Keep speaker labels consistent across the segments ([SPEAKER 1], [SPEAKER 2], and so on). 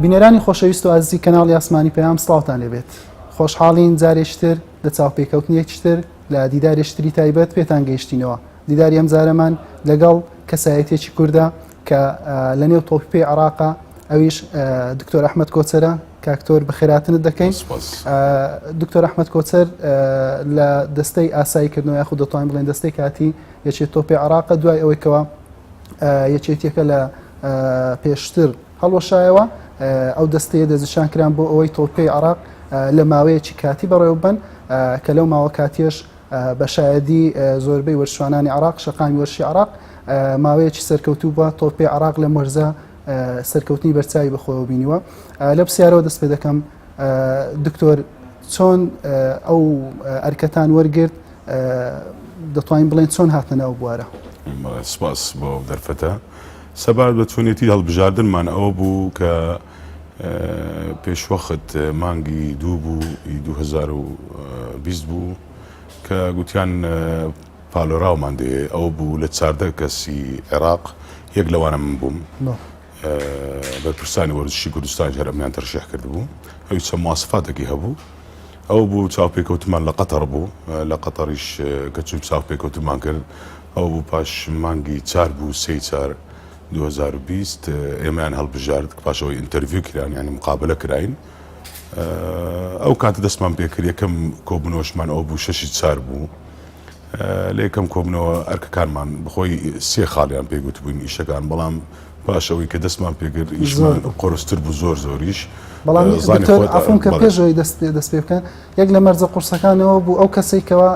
[SPEAKER 1] بینەرانی خۆشەویست و ئازیزی کەناڵی ئاسمانی پەیام سڵاوتان لێبێت. خۆشحاڵین جارێکی تر لە چاوپێکەوتنێکی تر لە دیدارێکی تری تایبەت پێتان گەیشتینەوە. دیداری ئەمجارەمان لەگەڵ کەسایەتیەکی کوردە کە لە نێو تۆپی پێی عێراقە ئەویش دکتۆر ئەحمەد کۆچەرە. کاکتۆر بەخێراتنت دەکەین. دکتۆر ئەحمەد کۆچەر لە دەستەی ئاساییکردنەوە یاخود دەتوانین بڵێن دەستەی کاتی یەکێتی تۆپی عێراقە دوای ئەوەی کەوا یەکێتیەکە لە پێشتر هەڵوەشایەوە ئەو دەستەیە دەستنیشان کران بۆ ئەوەی تۆپی عێراق لە ماوەیەکی کاتی بەڕێوەببەن کە لەو ماوە کاتیەش بە شایەدی زۆربەی وەرزشوانانی عێراق شەقامی وەرزشی عێراق ماوەیەکی سەرکەوتوو بووە تۆپی عێراق لەم وەرزە سەرکەوتنی بەرچاوی بەخۆیەوە بینیوە لە پرسیارەوە دەست پێ دەکەم دکتۆر چۆن ئەو ئەرکەتان وەرگرت دەتوانین بڵێن چۆن هاتنە ناو بوارە؟
[SPEAKER 2] سپاس بۆ ئەو دەرفەتە. سەبارەت بە چۆنیەتی هەڵبژاردنمان ئەوە بوو کە پێشوەخت مانگی دوو بوو ئی 2020 بوو کە گوتیان پالۆراومان دێ ئەوە بوو لە 14 کەسی عێراق یەک لەوانە من بووم. بەرپرسانی وەرزشی کوردستانیش هەر ئەمنیان تەرشیح کردبوو. ئەویش چەند مواسفاتێکی هەبوو. ئەوە بوو چاوپێکەوتنمان لە قەتەڕ بوو. لە قەتەڕیش کە چووین چاوپێکەوتنمان کرد. ئەوە بوو پاش مانگی چار بوو، سێی چار 2020 ئێمەیان هەڵبژارد پاش ئەوەی ئینتەرڤیو کران یانی مقابلە کراین. ئەو کاتە دەستمان پێکرد یەکەم کۆبوونەوەشمان ئەوە بوو شەشی چار بوو. لە یەکەم کۆبوونەوە ئەرکەکانمان بەخۆی سێ خاڵیان پێ گوتبووین ئیشەکان بەڵام پاش ئەوەی کە دەستمان پێکرد ئیشمان قورستر بوو زۆر زۆریش
[SPEAKER 1] بەڵام عەفوم کە پێش ئەوەی دەست پێ دەست پێ بکەن یەک لە مەرجە قورسەکانەوە بوو ئەو کەسەی کەوا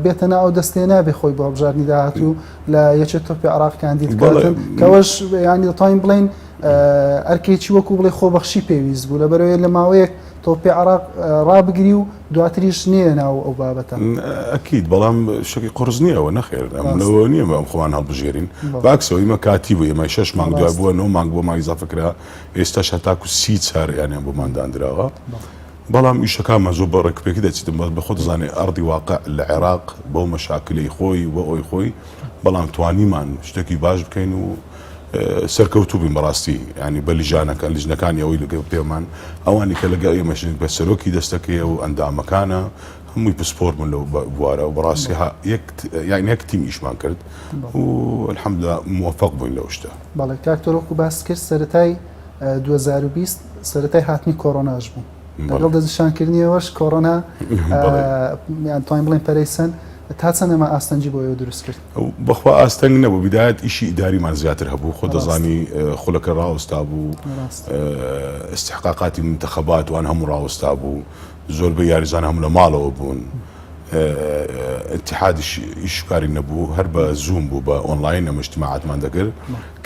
[SPEAKER 1] بێتە ناو ئەو دەستەیە نابێ خۆی بۆ هەڵبژاردنی داهاتوو لە یەکێت تۆپی عێراق کاندید بکاتن کەوەش یانی دەتوانین بڵێین ئەرکێکی وەکو بڵێ خۆبەخشی پێویست بوو لەبەرەوەی لە ماوەیەک تۆپی عێراق ڕابگری و دواتریش نێیە ناو ئەو بابەتە.
[SPEAKER 2] ئەکید بەڵام شتێکی قورس نییە ئەوە نەخێر ئەمنەوە نییە ئەم خۆمان هەڵبژێرین باکسەوە ئیمە کاتی بوو ئێمە شەش مانگ دوای بووە نۆ مانگ بۆ مانگ ئیزافە کرا ئێستاش هەتاکو سی چار یانیان بۆمان داندراوە بەڵام ئیشەکانمان زۆر بە ڕێکوپێکی دەچیتن بەس بە خۆت دەزانی ئەڕدی واقع لە عێراق بەو مەشاکلەی خۆی و ئەوی خۆی بەڵام توانیمان شتێکی باش بکەین و سەرکەوتوو بووین بەڕاستی یانی بە لیژانەکان لیژنەکانی ئەوەی لەگەڵ پێمان ئەوانی کە لەگەڵ ئێمەشن بە سەرۆکی دەستەکەیە و ئەندامەکانە هەمووی پسپۆر بوون لەو بوارە و بەڕاستی یەک یان یەک تیم ئیشمان کرد و الحمدلله موفق بووین لەو شتە.
[SPEAKER 1] بەڵێ کاک تۆر وەکو باست کرد سەرەتای 2020 سەرەتای هاتنی کۆرۆناش بوو لەگەڵ دەستنیشانکردنیەوەش کۆرۆنا یان توانین بڵێین پەرەی سەند تا چەند ئەمە ئاستەنگی بۆ ئێوە دروست کرد؟
[SPEAKER 2] بەخوا ئاستەنگ نەبوو بیدایەت ئیشی ئیداریمان زیاتر هەبوو خۆ دەزانی خولەکە ڕاوەستا بوو ئیستحقاقاتی منتەخەبات وان هەموو ڕاوەستا بوو زۆربەی یاریزان هەموو لە ماڵەوە بوون ئیتحادیش ئیش کاری نەبوو هەر بە زووم بوو بە ئۆنلاین ئەمە اجتماعاتمان دەکرد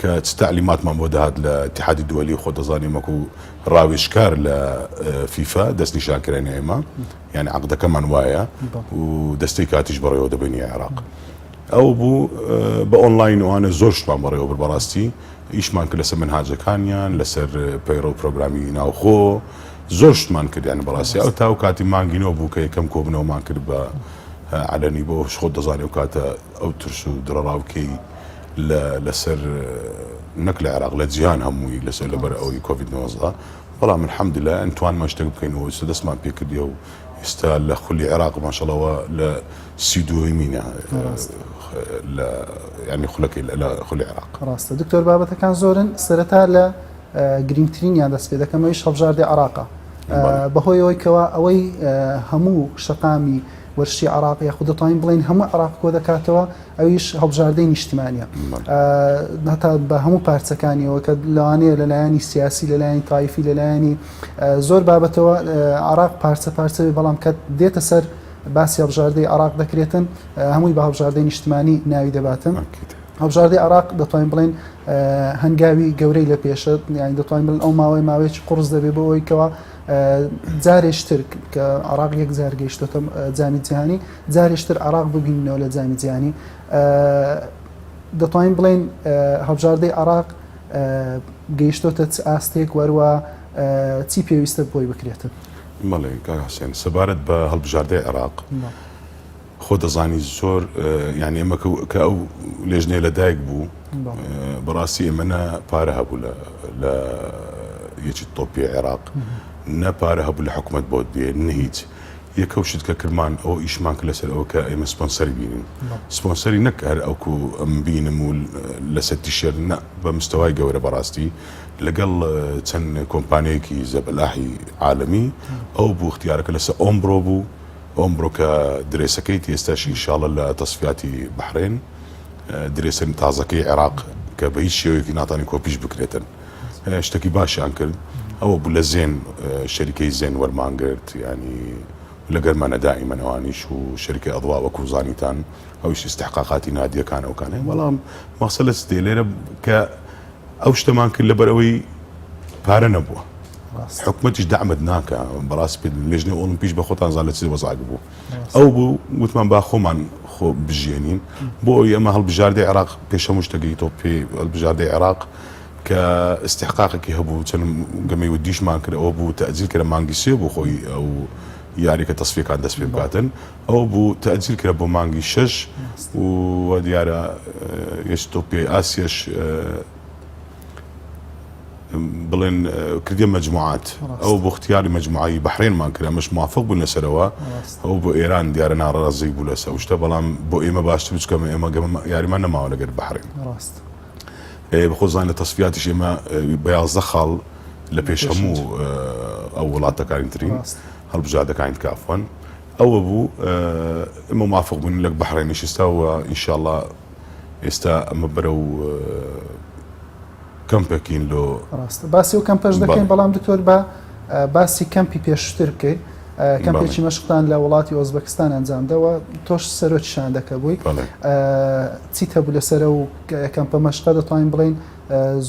[SPEAKER 2] کە چ تەعلیماتمان بۆ دەهات لە ئیتحادی دوەلی خۆ دەزانی مەکو ڕاوێژکار لە فیفا دەستنیشان کراین ئێمە یانی عەقدەکەمان وایە و دەستەی کاتیش بەڕێوە دەبەینی عێراق ئەو بوو بە ئۆنلاین وانە زۆر شتمان بەڕێوە بر بەڕاستی ئیشمان کرد لەسەر منهاجەکانیان لەسەر پەیڕە و پرۆگرامی ناوخۆ زۆر شتمان کرد یانی بەڕاستی ئەو تا و کاتی مانگینەوە بوو کە یەکەم کۆبنەوەمان کرد بە عەلەنی بۆ خۆت دەزانێ و کاتە ئەو ترس و دڵەڕاوکێی لە لەسەر نەک لە عێراق لە جیهان هەمووی لەسەر لەبەر ئەوەی کۆڤید 19 بەڵام الحمدللە ئەن توانمان شتێک بکەین و ئێستا دەستمان پێکردیە و ئێستا لە خولی عێراق ماشەڵەوە لە سی دووەمینە لە ینی خولەکەی لە خولی عێراق.
[SPEAKER 1] ڕاستە دکتۆر بابەتەکان زۆرن سەرەتا لە گرنگترینیان دەست پێ دەکەم ئەویش هەڵبژاردەی عێراقە بەهۆی ئەوەی کەوا ئەوەی هەموو شەقامی وەرزشی عێراق یاخود دەتوانین بڵێین هەموو عێراق کۆ دەکاتەوە ئەویش هەڵبژاردەی نیشتمانیە هەتا بە هەموو پارچەکانیەوە کە لەوانەیە لەلایەنی سیاسی لەلایەنی تایفی لەلایەنی زۆر بابەتەوە عراق پارچە پارچە بەڵام کە دێتە سەر باسی هەڵبژاردەی عراق دەکرێتن هەمووی بە هەڵبژاردەی نیشتمانی ناوی دەباتن هەڵبژاردەی عراق دەتوانین بڵێن هەنگاوی گەورەی لە پێشە یانی دەتوانین بڵێن ئەو ماوەی ماوەیەکی قوڕس دەبێت بۆ ئەوەی کەوا جارێشتر کە عراق یەک جار گەیشتۆتە جامی جیهانی جارێشتر عراق ببیننەوە لە جامی جیهانی دەتوانین بڵێن هەڵبژاردەی عراق گەیشتۆتە چ ئاستێک وەروە چی پێویستە بۆی بکرێتن؟
[SPEAKER 2] بەڵێ کاک حسێن سەبارەت بە هەڵبژاردەی عێراق خۆ دەزانی زۆر یعنی ئێمە کە ئەو لێژنەیە لە دایک بوو بەڕاستی ئێمە نە پارە هەبوو لە لە. یەکی تۆپی عێراق نە پارە هەبوو لە حکومەت بۆت بێ نە هیچ. یەکەو شت کە کرمان ئەوە ئیشمان کرد لەسەر ئەوە کە ئێمە سپۆنسەری بینین. سپۆنسەری نەک هەر ئەوکو ئەم بینم و لەسەر تیشێرت نا بە مستەوای گەورە بەڕاستی لەگەڵ چەند کۆمپانیایەکی زەبەلاحی عالەمی ئەو بوو اختیارەکە لەسەر ئۆمبرۆ بوو ئۆمبرۆ کە درێسەکەیتی ئێستاش ئینشاڵە لە تەسفیاتی بەحرێن درێسە تازەکەی عێراق کە بە هیچ شێوەیەکی ناتانی کۆپیش بکرێتن شتێکی باشیان کرد ئەوە بوو لە زێن شەریکەی زێن وەرمان گرت ینی لەگەرمانە دائیمەن ئەوانیش و شەریکەی ئەضوا وەکو زانیتان ئەویش ئیستحقاقاتی نادیەکان ئەوکانەیە بەڵام مەسەلە چ دێ لێرە کە ئەو شتەمان کرد لەبەر ئەوەی پارە نەبووە حکومەتیش دەعمت ناکە بەڕاست پێ لێژنەی ئۆڵمپیش بە خۆتان زان لە چ وەزعێک بوو ئەو بوو وتمان با خۆمان خۆ بژیێنین بۆ ئەوی ئەمە هەڵبژاردەی عێراق پێش هەموو شتەکەی تۆ پێ هەڵبژاردەی عێراق کە ئیستحقاقێکی هەبوو چەند گەمەی ودیشمان کرد ئەوە بوو تەئجیل کرا مانگی سێ بوو خۆی ئەو یاریکە تەسفیەکان دەست پێ بکاتن ئەوە بوو تەئجیل کرا بۆ مانگی شەش و دیارە یەش تۆپی ئاسیەش بڵێن کردیە مەجموعات ئەو بۆ اختیاری مەجموعی بەحرێنمان کرد ئەمەش موافق بوون لەسەرەوە ئەو بۆ ئێران دیارە ناڕازی بوو لەسەر ئەو شتە بەڵام بۆ ئێمە باشتر بچکە ئێمە یاریمان نەماوە لەگەر بەحرێن
[SPEAKER 1] ڕاست
[SPEAKER 2] بەخۆزان لە تەسفیاتیش ئێمە بە 11 خاڵ لە پێش هەموو ئەو وڵاتەکانی ترین هەڵبژاردەکانی کافوان ئەوە بوو ئێمە موافق بوون لەک بەحرێنیش ئێستا و ئینشاءاللە ئێستا ئەمە بەرەو کەمپێکین لۆ.
[SPEAKER 1] ڕاستە باسی ئەو کەمپەش دەکەین بەڵام دکتۆر با باسی کەمپی پێشتر بکەین کەمپێکی مەشقتان لە وڵاتی ئۆزبەکستان ئەنجامدەوە تۆش سەرۆکی شاندەکە بووی چیت هەبوو لەسەر و کەمپە مەشقە دەتوانین بڵین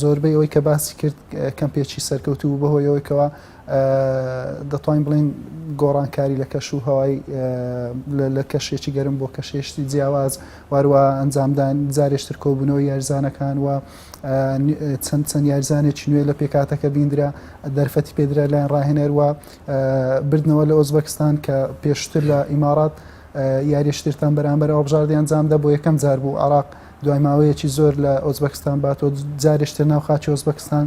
[SPEAKER 1] زۆربەی ئەوەی کە باسی کرد کەمپێکی سەرکەوتوو بوو بەهۆی ئەوەی کەوا دەتوانین بڵێین گۆڕانکاری لە کەش و هەوای لە کەشێکی گەرم بۆ کەشێشتی جیاواز واروە ئەنجامدان جارێشتر کۆبوونەوەی یارزانەکان و چەند چەند یارزانێکی نوێ لە پێکاتەکە بیندرا دەرفەتی پێدرا لایەن ڕاهێنەر و بردنەوە لە ئۆزبەکستان کە پێشتر لە ئیمارات یاریشترتان بەرامبەر ئەوبژاردی ئەنجامدا بۆ یەکەم جار بوو عراق دوای ماوەیەکی زۆر لە ئۆزبەکستان باتۆ جارێشتر ناو خاچی ئۆزبەکستان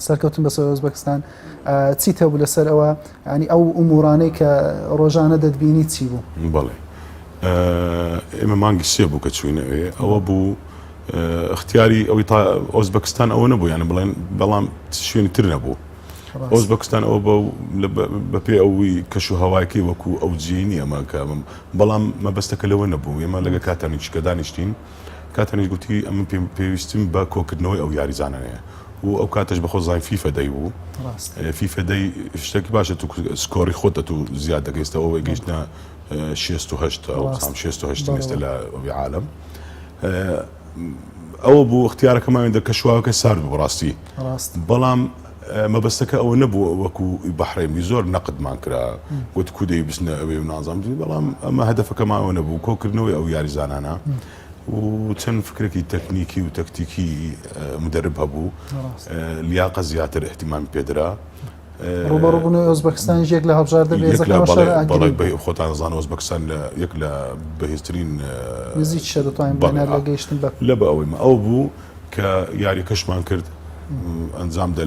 [SPEAKER 1] سەرکەوتن بەسەر ئۆزبەکستان چیت هەبوو لەسەر ئەوە ینی ئەو ئومورانەی کە ڕۆژانە دەتبینی چی بوو؟
[SPEAKER 2] بەڵێ ئێمە مانگی سێ بوو کە چوینە ئەوێ ئەوە بوو اختیاری ئەوەی تا ئۆزبەکستان ئەوە نەبوو یانە بڵێن بەڵام شوێنی تر نەبوو ئۆزبەکستان ئەوە بە پێ ئەوی کەش و هەوایکەی وەکو ئەو جێی نییە ئەمە کە بەڵام مەبەستەکە لەوە نەبوو ئێمە لەگە کاتانیش کە دانیشتین کاتانیش گوتی ئەمن پێویستیم بە کۆکردنەوەی ئەو یاریزانانەیە و ئەو کاتەش بەخۆ زانین فیفا دەی بوو فیفا دەی شتێکی باشە تو score ی خۆت تو زیاد دەکەیستە ئەوەی گەیشتە 68 ئەو 68 ئێستا لە ئەوی عالم ئەوە بوو اختیارەکەمان دە کەشواکە سارد بوو بەڕاستی بەڵام مەبەستەکە ئەوە نەبوو وەکو بەحرێنی زۆر نەقدمان کرا گوت کو دەی بچنە ئەوێ و نازانم بەڵام ئەمە هەدەفەکەمان ئەوە نەبوو کۆکردنەوەی ئەو یاریزانانە و چەند فکرێکی تەکنیکی و تەکتیکی مدرب هەبوو لیاقە زیاتر احتیمامی پێدرا
[SPEAKER 1] ڕوبەڕوبوونەوەی ئۆزبەکستان یەک لە هەڵبژاردە
[SPEAKER 2] بەهێزەکان خۆتان زان ئۆزبەکستان لە یەک لە بەهێزترین
[SPEAKER 1] نزیکیشە دەتوانین بڵێین هەر لە گەیشتن بە
[SPEAKER 2] لە بە ئەوەی ئەو بوو کە یاریەکەشمان کرد ئەنجام دە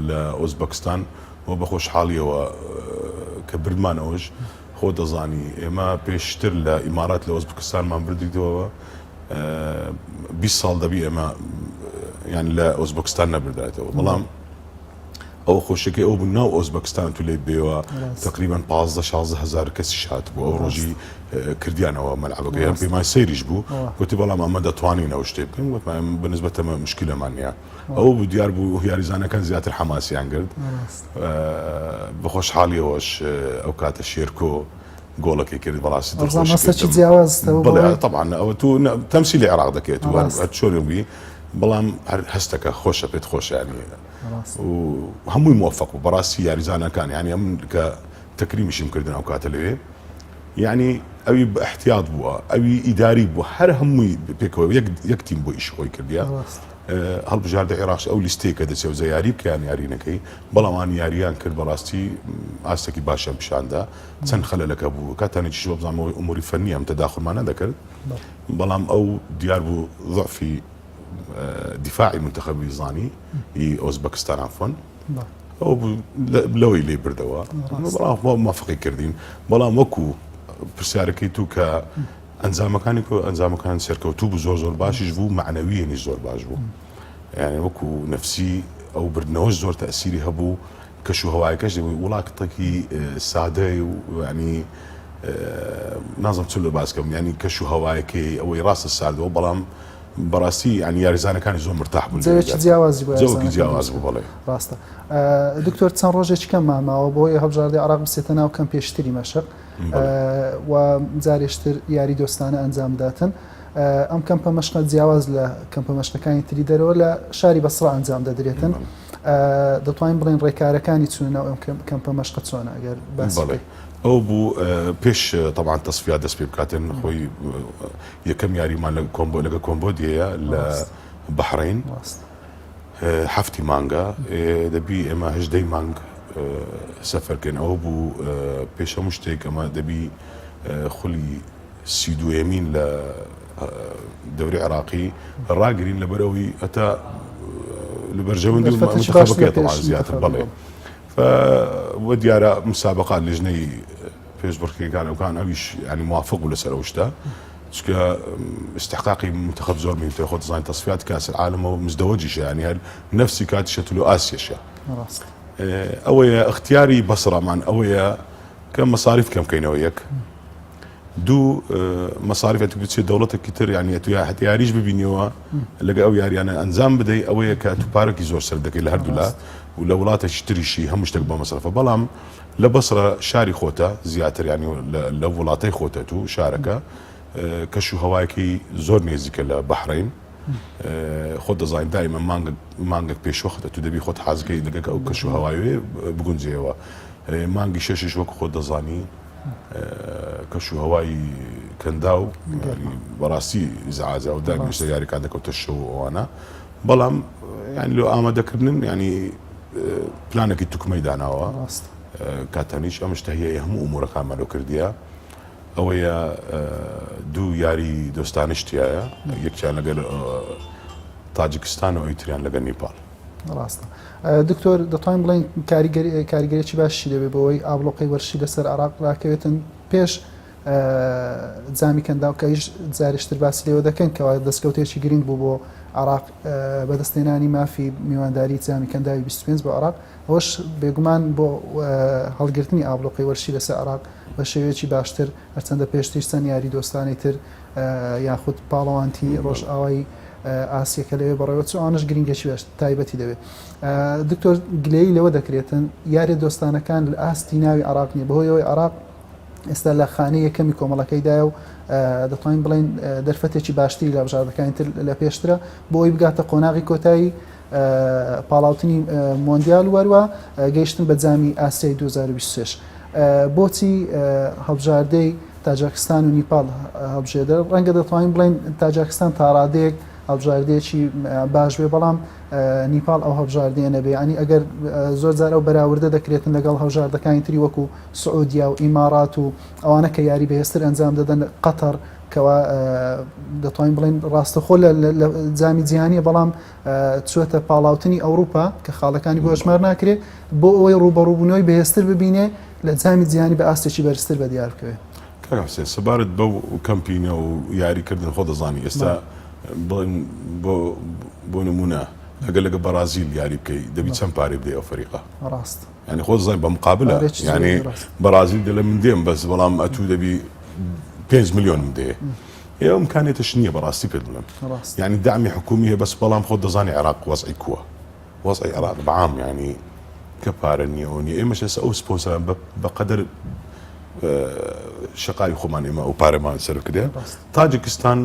[SPEAKER 2] لە ئۆزبەکستان و بە خۆشحاڵیەوە کە بردمانەوەش خۆ دەزانی ئێمە پێشتر لە ئیمارات لە ئۆزبکستانمان بردیتەوە 20 ساڵ دەبی ئێمە یان لە ئۆزبکستان نەبردایەتەوە بەڵام ئەوە خۆشیەکەی ئەو بوو ناو ئۆزبەکستان تو لێ بێوە تقریبا 15 16 هزار کەسیش هاتبوو ئەو ڕۆژی کردیانەوە مەلعبەکە یان پێمان سەیریش بوو گوتی بەڵام ئەمە دەتوانین ئەو شتێ بکەین وتمان بەنسبەتەمە مشکلەمان نییە ئەو بوو دیار بوو یاریزانەکان زیاتر حەماسیان کرد بە خۆشحاڵیەوەش ئەو کاتە شێرکۆ گۆڵەکەی کرد بەڕاستی
[SPEAKER 1] دڵخۆشی جیاواز
[SPEAKER 2] طبعا ئەوە تو تەمسیلی عێراق دەکەیت چۆن بی بەڵام هەر هەستەکە خۆشە پێت خۆشیانی و هەمووی موفق بوو بەڕاستی یاریزانەکان یعنی ئەم کە تەکریمیشم کردن ئەو کاتە لەوێ یعنی ئەوی بە احتیاط بووە ئەوی ئیداری بوو هەر هەمووی پێکەوە یەک یەک تیم بۆ ئیش خۆی کردیا هەڵبژاردە عێراقش ئەو لیستەیە کە دەچێت وزە یاری بکەیان یاری نەکەی بەڵام ئەوان یاریان کرد بەڕاستی ئاستێکی باشیان پیشاندا چەند خەلەلەکە بوو کاتانێکیش وەبزانمەوەی ئوموری فەنی ئەم تەداخلمان نەدەکرد بەڵام ئەو دیار بوو ضعفی دیفاعی منتەخەبی زانی ی ئۆزبەکستان عەفوەن. ئەو لەوەی لێ بردەوە بەڵام مافقی کردین بەڵام وەکو پرسیارەکەی تو کە ئەنجامەکانی کۆ ئەنجامەکان سەرکەوتوو بوو زۆر زۆر باشیش بوو معنەویەنی زۆر باش بوو یعنی وەکو نفسی ئەو بردنەوەش زۆر تەسیری هەبوو کەش و هەوایەکەش وڵاتێکی سادەی و ینی نازم چ لە باسکەم ینی کەش و هەوایەکەی ئەوەی ڕاستە ساردەوە بەڵام بەڕاستی یانی یاریزانەکانی زۆر مرتاح بوون
[SPEAKER 1] جەوێکی جیاوازی بوو
[SPEAKER 2] جەوێکی جیاواز بوو بەڵێ
[SPEAKER 1] ڕاستە دکتۆر چەند ڕۆژێکی کەممان ماوە بۆ هەڵبژاردەی عراق بچێتە ناو کەم پێشتری مەشق و جارێشتر یاری دۆستانە ئەنجام بداتن ئەم کەمپە مەشقە جیاواز لە کەمپە مەشقەکانی تری دەرەوە لە شاری بەسڕە ئەنجام دەدرێتن دەتوانین بڵێن ڕێکارەکانی چوونە ناو ئەم کەمپە مەشقە چۆنە ئەگەر باس
[SPEAKER 2] بەڵێ ئەو بوو پێش تەبان تەسفیا دەست پێ بکاتن خۆی یەکەم یاریمان لە کۆمبۆ لەگە کۆمبۆدیەیە لە بەحرین هەفتی مانگە دەبی ئێمە هەژدەی مانگ سەفەرکەین ئەوە بوو پێش هەموو شتێک ئەمە دەبی خولی سیدوێمین لە دەوری عراقی ڕاگرین لەبەرەوەی هەتا لە بەرژەوەندی زیاتر بەڵێ وە دیارە مسابقات لیژنەی پێشبڕکێکان ئەوکان ئەویش ینی موافق بوو لەسەر ئەو شتە چونکە استحقاقی منتخب زۆر مهمترە خۆت دەزانی تەسفیات کاس العالمەوە مزدەوەجیشە ینی هەر نفسی کاتیشە تلو ئاسیەشە ئەوەیە اختیاری بەسڕامان ئەوەیە کە مەساریف کەم کەینەوە یەک دوو مەساریف ئەتو بچێت دەوڵەتێکی تر یعنی ئەتو یا حتی یاریش ببینیەوە لەگە ئەو یاریانە ئەنجام بدەی ئەوەیە کە تو پارەکی زۆر سەر دەکەی لە هەردوولا و لە وڵاتێکی تریشی هەموو شتێک بە مەسرەفە بەڵام لە بەسرە شاری خۆتە زیاتر یعنی لە وڵاتەی خۆتە تو شارەکە کەش و هەوایەکی زۆر نێزیکە لە بەحرین خۆت دەزانین دائیمە مانگێک مانگێک پێشوەختە تو دەبی خۆت حازکەی لەگەک ئەو کەش و هەوایێ بگونجێەوە مانگی شەشیش وەک خۆت دەزانی کەش و هەوای کەنداو بەڕاستی ئیزعاجە و داگیشتە یاریکان دەکەوتە شەو ئەوانە بەڵام یان لۆ ئامادەکردن ینی پلانێکی توکمەی داناوە کاتانیش ئەمش تەهیەی هەموو ئومورەکانمان لۆ کردیە ئەوەیە دوو یاری دۆستانش تایە یەکیان لەگەل تاجیکستان و ئەویتریان لەگەل نیپال.
[SPEAKER 1] ڕاستە دکتۆر دەتوانین بڵێین کاریگەریی باشی دەبێت بەوەی ئابڵۆقەی وەرشی لەسەر عراق ڕاکەوێتن پێش جامی کەنداو کە هیچ جارێشتر باسی لێوە دەکەن کەوا دەستکەوتێکی گرنگ بوو بۆ عراق بەدەستێنانی مافی میوانداری جامی کەنداوی 25 بۆ عراق ئەوەش بێگومان بۆ هەڵگرتنی ئابڵۆقەی وەرشی لەسەر عراق بە شێوەیەکی باشتر هەرچەندە پێشتریش چەند یاری دۆستانەی تر یاخود پاڵەوانتی ڕۆژئاوای ئاسیا کە لەوێ بەڕێوە چوو ئەوانەش گرنگێکی باش تایبەتی دەبێت دکتۆر گلەیی لەوە دەکرێتن یاریە دۆستانەکان لە ئاستی ناوی عراق نییە بەهۆی ئەوەی عراق ئێستا لە خانەی یەکەمی کۆمەڵەکەیدایە و دەتوانین بڵێن دەرفەتێکی باشتری لە بژاردەکانی تر لە پێشترە بۆ ئەوی بگاتە قۆناغی کۆتایی پاڵاوتنی مۆندیال وەروە گەیشتن بە جامی ئاسیای 2023 بۆچی هەڵبژاردەی تاجاکستان و نیپال هەڵبژێردرا ڕەنگە دەتوانین بڵێین تاجاکستان تاڕادەیەک هەڵبژاردەیەکی باش بێ بەڵام نیپال ئەو هەڵبژاردەیە نەبێ ینی ئەگەر زۆر جار ئەو بەراوردە دەکرێتن لەگەڵ هەڵبژاردەکانی تری وەکو سعودیا و ئیمارات و ئەوانە کە یاری بەهێزتر ئەنجام دەدەن قەتەر کەوا دەتوانین بڵێن ڕاستەخۆ لە جامی جیهانیە بەڵام چوەتە پاڵاوتنی ئەوروپا کە خاڵەکانی بۆ ئەژمار ناکرێت بۆ ئەوەی ڕووبەڕووبوونەوەی بەهێزتر ببینێ لە جامی جیهانی بە ئاستێکی بەرزتر بە دیار بکەوێت.
[SPEAKER 2] کاک حوسێن سەبارەت بەو کەمپینە و یاریکردن خۆ دەزانی ئێستا بڵێن بۆ بۆ نمونە ئەگەر لەگە بەرازیل یاری بکەی دەبی چەند پارەی بدەی ئەو فەریقە
[SPEAKER 1] ڕاست
[SPEAKER 2] یعنی خۆ دەزانی بە مقابلە یعنی بەرازیل دەلێ من دێم بەس بەڵام ئەتوو دەبی 5 ملیۆنم دێ ئێ ئەم امکانیەتش نییە بەڕاستی پێت بڵێم یعنی دەعمی حکومی هەیە بەس بەڵام خۆت دەزانی عێراق وەزعی کووە وەزعی عێراق بەعام یعنی کە پارە نییە ئەو نییە ئێمەش ئێستا ئەو سپۆنسەران بەقەدەر شەقاوی خۆمان ئێمە ئەو پارەمان سەرف کردێ تاجیکستان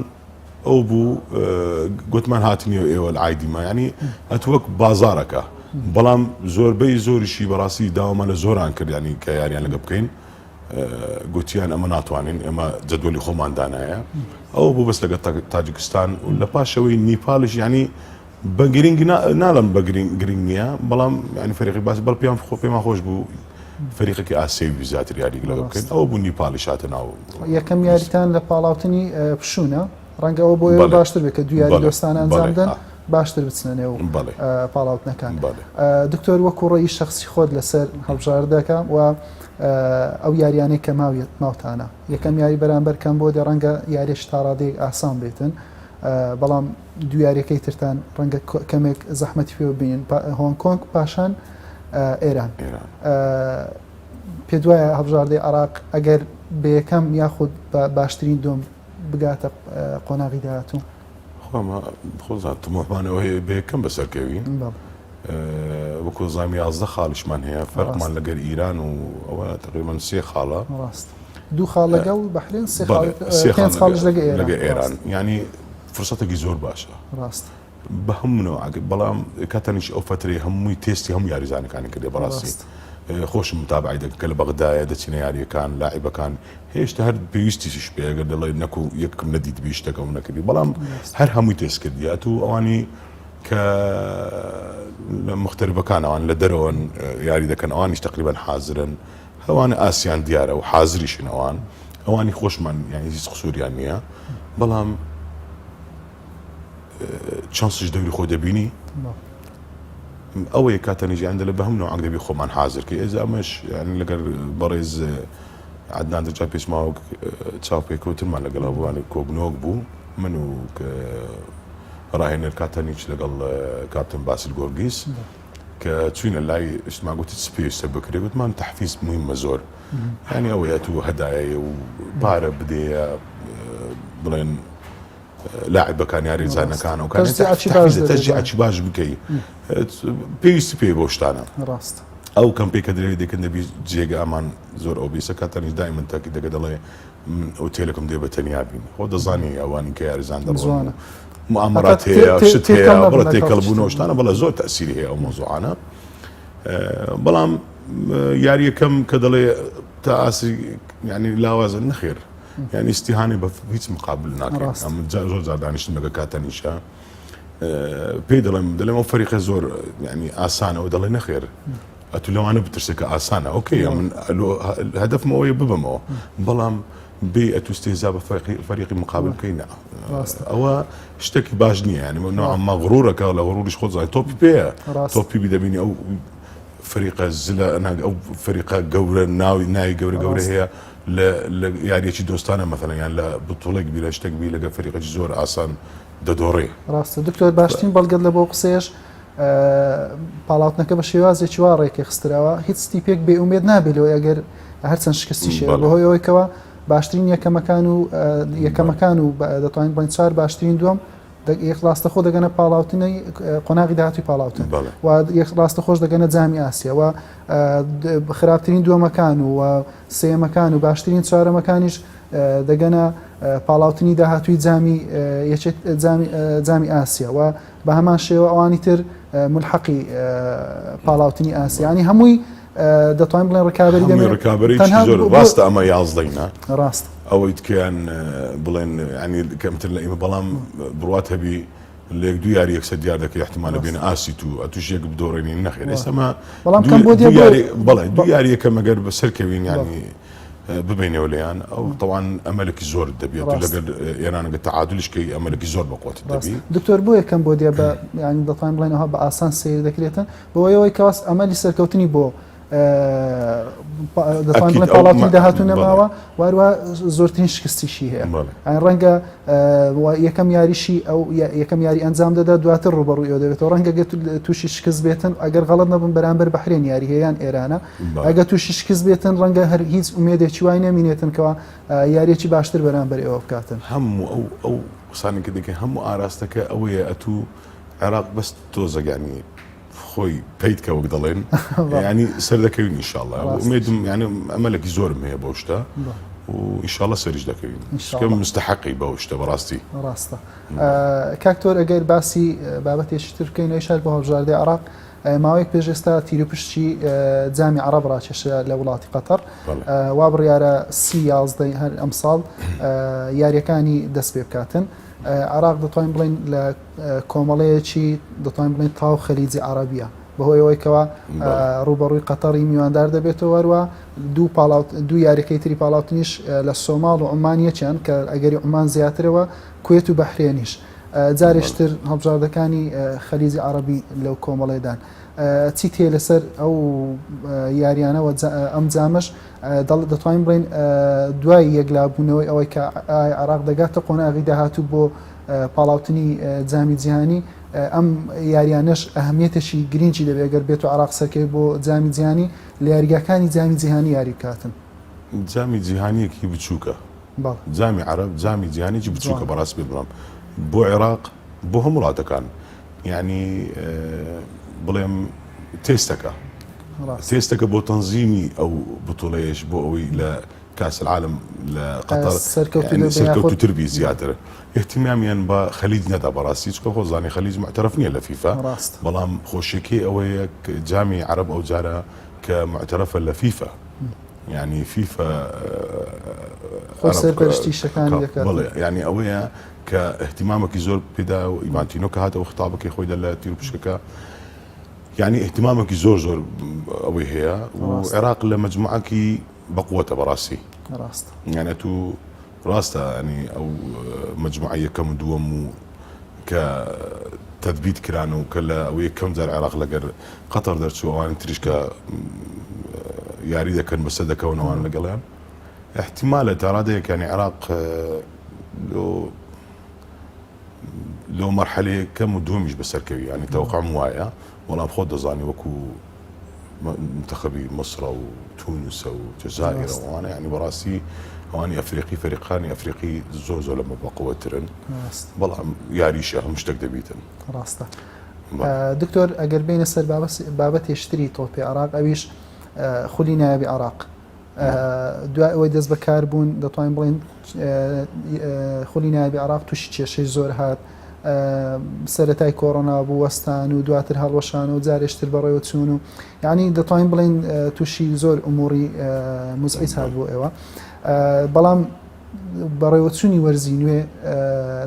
[SPEAKER 2] ئەو بوو گوتمان هاتنیەوە ئێوە لە ئایدیما ینی هەت وەک بازارەکە بەڵام زۆربەی زۆریشی بەڕاستی داوامان لە زۆران کرد ینی کە یاریان لەگە بکەین گوتیان ئەمە ناتوانین ئێمە جەدوەلی خۆمان دانایە ئەو بوو بەس لەگە تاجیکستان و لە پاشەوەی نیپالیش ینی بە گرنگ ناڵم بە گرنگ گرنگ نییە بەڵام ینی فەریقی باس بەڵ پێیان خۆ پێمان خۆش بوو فەریقێکی ئاسیاوی زیاتر یاری لەگە بکەین ئەوە بوو نیپالیش هاتە ناو
[SPEAKER 1] یەکەم یاریتان لە پاڵاوتنی پشوونە ڕەنگە ئەوە بۆ ئێوە باشتر بێت کە دوو یاری دۆستانە ئەنجام بدەن. باشتر بچنە نێو پاڵاوتنەکان. دکتۆر وەکو ڕێی شخصی خۆت لەسەر هەڵبژاردەکە و ئەو یاریانەی کە ماویت ماوتانە یەکەم یاری بەرامبەر کەم بۆ دێ ڕەنگە یاریش تاڕادەیەک ئاسان بێتن بەڵام دوو یاریەکەی ترتان ڕەنگە کەمێک زەحمەتی پێ ببینن هۆنگ کۆنگ پاشان ئێران پێت وایە هەڵبژاردەی عێراق ئەگەر بە یەکەم یاخود بە باشترین دۆم بگاتە قۆناغی داهاتوو؟
[SPEAKER 2] خۆزان تموحمانەوە هەیە بە یەکەم بەسەرکەوین وەکو زانام 11 خاڵیشمان هەیە فەرقمان لەگەر ئیران و ئەوە تقریبا سێ خاڵە
[SPEAKER 1] ڕاست دوو خاڵ لەگەڵ بەحرێن سێ خاڵ
[SPEAKER 2] لەگە ئێران ینی فرسەتێکی زۆر باشە
[SPEAKER 1] ڕاست
[SPEAKER 2] بە هەموو نەوعەک بەڵام کاتەنیش ئەو فەترەی هەمووی تێستی هەموو یاریزانەکانی کردێ بەڕاستی خۆشم متابعی دەکەم کە لە بەغدایە دەچینە یاریەکان لاعیبەکان هێشتا هەر پێویستیش پێ ئەگەر دەڵێ نەکو یەکم نەدیت بی شتەکەم نەکردی بەڵام هەر هەمووی تێست کردی ئەتوو ئەوانی کە لە مختربەکان ئەوان لە دەرەوەن یاری دەکەن ئەوانیش تقریبا حازرن ئەوانە ئاسیان دیارە و حازریشن ئەوان ئەوانی خۆشمان یانی هیچ قسوریان نییە بەڵام چانسیش دەوری خۆی دەبینی ئەوەیە کاتەنیژ یان دەلە بە هەم نوعەک دەبی خۆمان حازر کەی ئێزا ئەمەش یان لەگەر بەڕێز عەدنان دەجا پێش ماوەک چاوپێکەوتنمان لەگەڵ هەبووانی کۆبنۆک بوو من و ڕاهێنەر کاتەنیچ لەگەڵ کاپتن باسل گۆرگیس کە چوینە لای شتمان گوتی چ پێویستە بکرێ گوتمان تەحفیز مهمە زۆر یعنی ئەوەیە تو هەدایە و پارە بدەیە بڵێن لاعبەکان یاریزانەکان و تەشجیعی باش بکەی پێویستی پێی بۆ شتانە
[SPEAKER 1] ڕاست
[SPEAKER 2] ئەو کەمپی کە درێ دەکەن دەبی جێگە ئەمان زۆر ئەو بیسە کاتەنیش دایمن تاکی دەگە دەڵێ من ئۆتێلەکەم دێ بە تەنیا بین خۆ دەزانی ئەوانی کە یاریزان دەڕۆن معاملات هەیە شت هەیە بڵێ تێکەڵ بوون و شتانە بەڵێ زۆر تەسیری هەیە ئەو مۆزوعانە بەڵام یاریەکەم کە دەڵێ تا ئاسی ینی لاوازە نەخێر یانی ئیستیهانەی بە هیچ مقابل ناکەین ئەمن زۆر جار دانیشتم لەگە کاتەنیشە پێی دەڵێم دەڵێم ئەو فەریقە زۆر ینی ئاسانەوە دەڵێ نەخێر ئەتو لەوانە بترسێ کە ئاسانە okay من هەدفم ئەوەیە ببەمەوە بەڵام بێ ئەتو استهزاء بە فەریقی مقابل بکەی نا ئەوە شتێکی باش نییە ینی نوعا غرورەکە لە غروریش خۆت زای تۆپی پێیە تۆپی بی دەبینی ئەو فەریقە زلە ئەو فەریقە گەورە ناوی ناوی گەورە گەورە هەیە لە لە یاریەکی دۆستانە مەسەلەن یان لە بتوڵێک بی لە شتێک بی لەگە فەریقێکی زۆر ئاسان دەدۆڕێ.
[SPEAKER 1] ڕاستە دکتۆر باشترین بەڵگەت لە بۆ قسەیەش پاڵاوتنەکە بە شێوازێکی وا ڕێکێ خستراوە هیچ تیپێک بێ ئومێد نابێت لەوەی ئەگەر هەرچەند شکستی شێ بەهۆی ئەوەی کەوا باشترین یەکەمەکان و یەکەمەکان و دەتوانین بڵێین چوار باشترین دووەم یەک ڕاستەخۆ دەگەنە پاڵاوتنی قۆناغی داهاتوی پاڵاوتن و یەک ڕاستەخۆش دەگەنە جامی ئاسیا و خراپترین دووەمەکان و سێیەمەکان و باشترین چوارەمەکانیش دەگەنە پاڵاوتنی داهاتوی جامی جامی ئاسیا و بە هەمان شێوە ئەوانی تر ملحقی پاڵاوتنی ئاسیانی هەمووی دەتوانین بڵێن ڕکابی
[SPEAKER 2] ڕکابی زۆر ڕاستە ئەمە یازدەینە
[SPEAKER 1] ڕاست
[SPEAKER 2] ئەوەی تکیان بڵێن ینی کەمتر لە ئیمە بەڵام بڕات هەبی لە یەک دوو یاری یەکسەر دیار دەکەی احتمالە بێنە ئاسی تو ئەتوش یەک بدۆڕێنی نەخێر ئێستا مە
[SPEAKER 1] بەڵام کەم بۆ
[SPEAKER 2] دوو یاری بەڵێ دوو یاری یەکەم ئەگەر بەسەر کەوین یانی ببینەوە لێیان ئەو تەوان ئەمەلێکی زۆر دەبێت لەگەر ئێرانەگە تەعادلیش کەی ئەمەلێکی زۆر بەقوت دەبی
[SPEAKER 1] دکتۆر بۆ یەکەم بۆ دێ بە یانی دەتوانین بڵێن ئەوها بە ئاسان سەیر دەکرێتن بەوەی ئەوەی کەواس ئەمەلی سەرکەوتنی بۆ دەتوانین بڵێن پاڵاوتنی داهاتوو نەماوە واروە زۆرترین شکستیشی هەیە ڕەنگە یەکەم یاریشی ئەو یەکەم یاری ئەنجام دەدا دواتر ڕوبەڕوو ئێوە دەبێتەوە ڕەنگە گەت تووشی شکست بێتن ئەگەر غەڵت نەبن بەرامبەر بەحرێن یاری هەیە یان ئێرانە ئەگە تووشی شکست بێتن ڕەنگە هەر هیچ ئومێدێکی وای نەمینێتن کەوا یاریەکی باشتر بەرامبەر ئێوە بکاتن.
[SPEAKER 2] هەموو ئەو ئەو قسانە کە دەکەی هەموو ئاراستەکە ئەوەیە ئەتوو عێراق بەس تۆزەک یانی خۆی پەیت کە وەک دەڵێن ینی سەردەکەوین ئینشاءاللە ئومێدم یعنی ئەمەلێکی زۆرم هەیە بەو شتە و ئینشاءاللە سەریش دەکەوین چونکە مستحقی بەو شتە بەڕاستی.
[SPEAKER 1] ڕاستە کاک تۆر ئەگەر باسی بابەتێکی تر بکەین ئەویش هەر بۆ هەڵبژاردەی عێراق ماوەیەک پێش ئێستا تیروپشکی جامی عەڕەب ڕاکێشرا لە وڵاتی قەتەڕ وا بڕیارە سی یازدەی هەر ئەمساڵ یاریەکانی دەست پێ بکاتن عێراق دەتوانین بڵێین لە کۆمەڵەیەکی دەتوانین بڵێین تاو خەلیجی عەڕەبیە بەهۆی ئەوەی کەوا ڕووبەڕووی قەتەڕی میواندار دەبێتەوە وەروە دوو پاڵاوت دوو یاریەکەی تری پاڵاوتنیش لە سۆماڵ و عومان یەکیان کە ئەگەری عومان زیاترەوە کوێت و بەحرێنیش. جارێشتر هەڵبژاردەکانی خەلیجی عەڕەبی لەو کۆمەڵەیەدان. چیت هەیە لەسەر ئەو یاریانەوە ئەم جامەش دەتوانین بڵێین دوای یەکلابوونەوەی ئەوەی کە عێراق دەگاتە قۆناغی داهاتوو بۆ پاڵاوتنی جامی جیهانی ئەم یاریانەش ئەهمیەتێکی گرنگی دەبێت گەر بێت و عراق سەرکەوێت بۆ جامی جیهانی لە یاریگاکانی جامی جیهانی یاری بکاتن.
[SPEAKER 2] جامی جیهانیەکی بچووکە جامی عەرەب جامی جیهانیی بچووکە بەڕاستی پێت بڵێم بۆ عێراق بۆ هەموو وڵاتەکان یعنی بڵێم تێستەکە تێستەکە بۆ تەنزیمی ئەو بتوڵەیەش بۆ ئەوەی لە کاس العالم لە قەتەر سەرکەوتوتر بی زیاتر اهتمامیان بە خەلیج نەدا بەڕاستی چکە خۆزانی خەلیج معترف نییە لە فیفا بەڵام خۆشیەکەی ئەوەیە جامی عەرەب ئەو جارە کە معترفە لە فیفا یعنی فیفا
[SPEAKER 1] خۆی سەرپەرشتی شەکانی دەکات
[SPEAKER 2] بەڵێ یعنی ئەوەیە کە اهتمامێکی زۆر پێدا و ئیڤانتینۆ کە هاتەوە خطابەکەی خۆیدا لە تیر و پشکەکە یعنی اهتمامێکی زۆر زۆر ئەوەی هەیە و عێراق لە مەجموعەکی بەقوەتە بەڕاستی
[SPEAKER 1] ڕاست
[SPEAKER 2] یعنی تو ڕاستە ینی ئەو مەجموعە یەکەم و دووەم و کە تەثبیت کران و کە لە ئەو یەکەم جار عێراق لەگەر قەتەر دەرچوو ئەوانی تریش کە یاری دەکەن بەسەر دەکەون ئەوان لەگەڵیان احتیمالە تا ڕادەیەک ینی عێراق لۆ لۆ مەرحەلەیە کەم و دووەمیش بەسەرکەوی ینی تەوقعم وایە بەڵام خۆت دەزانی وەکو منتەخەبی مصرە و تونسە و جەزائیرە و ئەوانە یعنی بەڕاستی ئەوانی ئەفریقی فەریقانی ئەفریقی زۆر زۆر لەمە بەقوەترن بەڵام یاریشە هەموو شتێک دەبیتن.
[SPEAKER 1] ڕاستە دکتۆر ئەگەر بینە سەر بابەتێشتری تۆپی عراق ئەویش خولی نایابی عراق دوای ئەوەی دەست بەکار بوون دەتوانین بڵێن خولی نایابی عراق تووشی کێشەی زۆر هات سەتای کۆرۆنا بوو وەستان و دواتر هەڵوەشان و جارێشتر بەڕێوە چوون و یعنی دەتوانین بڵێن تووشی زۆر ئوموری مزعیج هات بۆ ئێوە بەڵام بەڕێوەچوونی وەرزی نوێ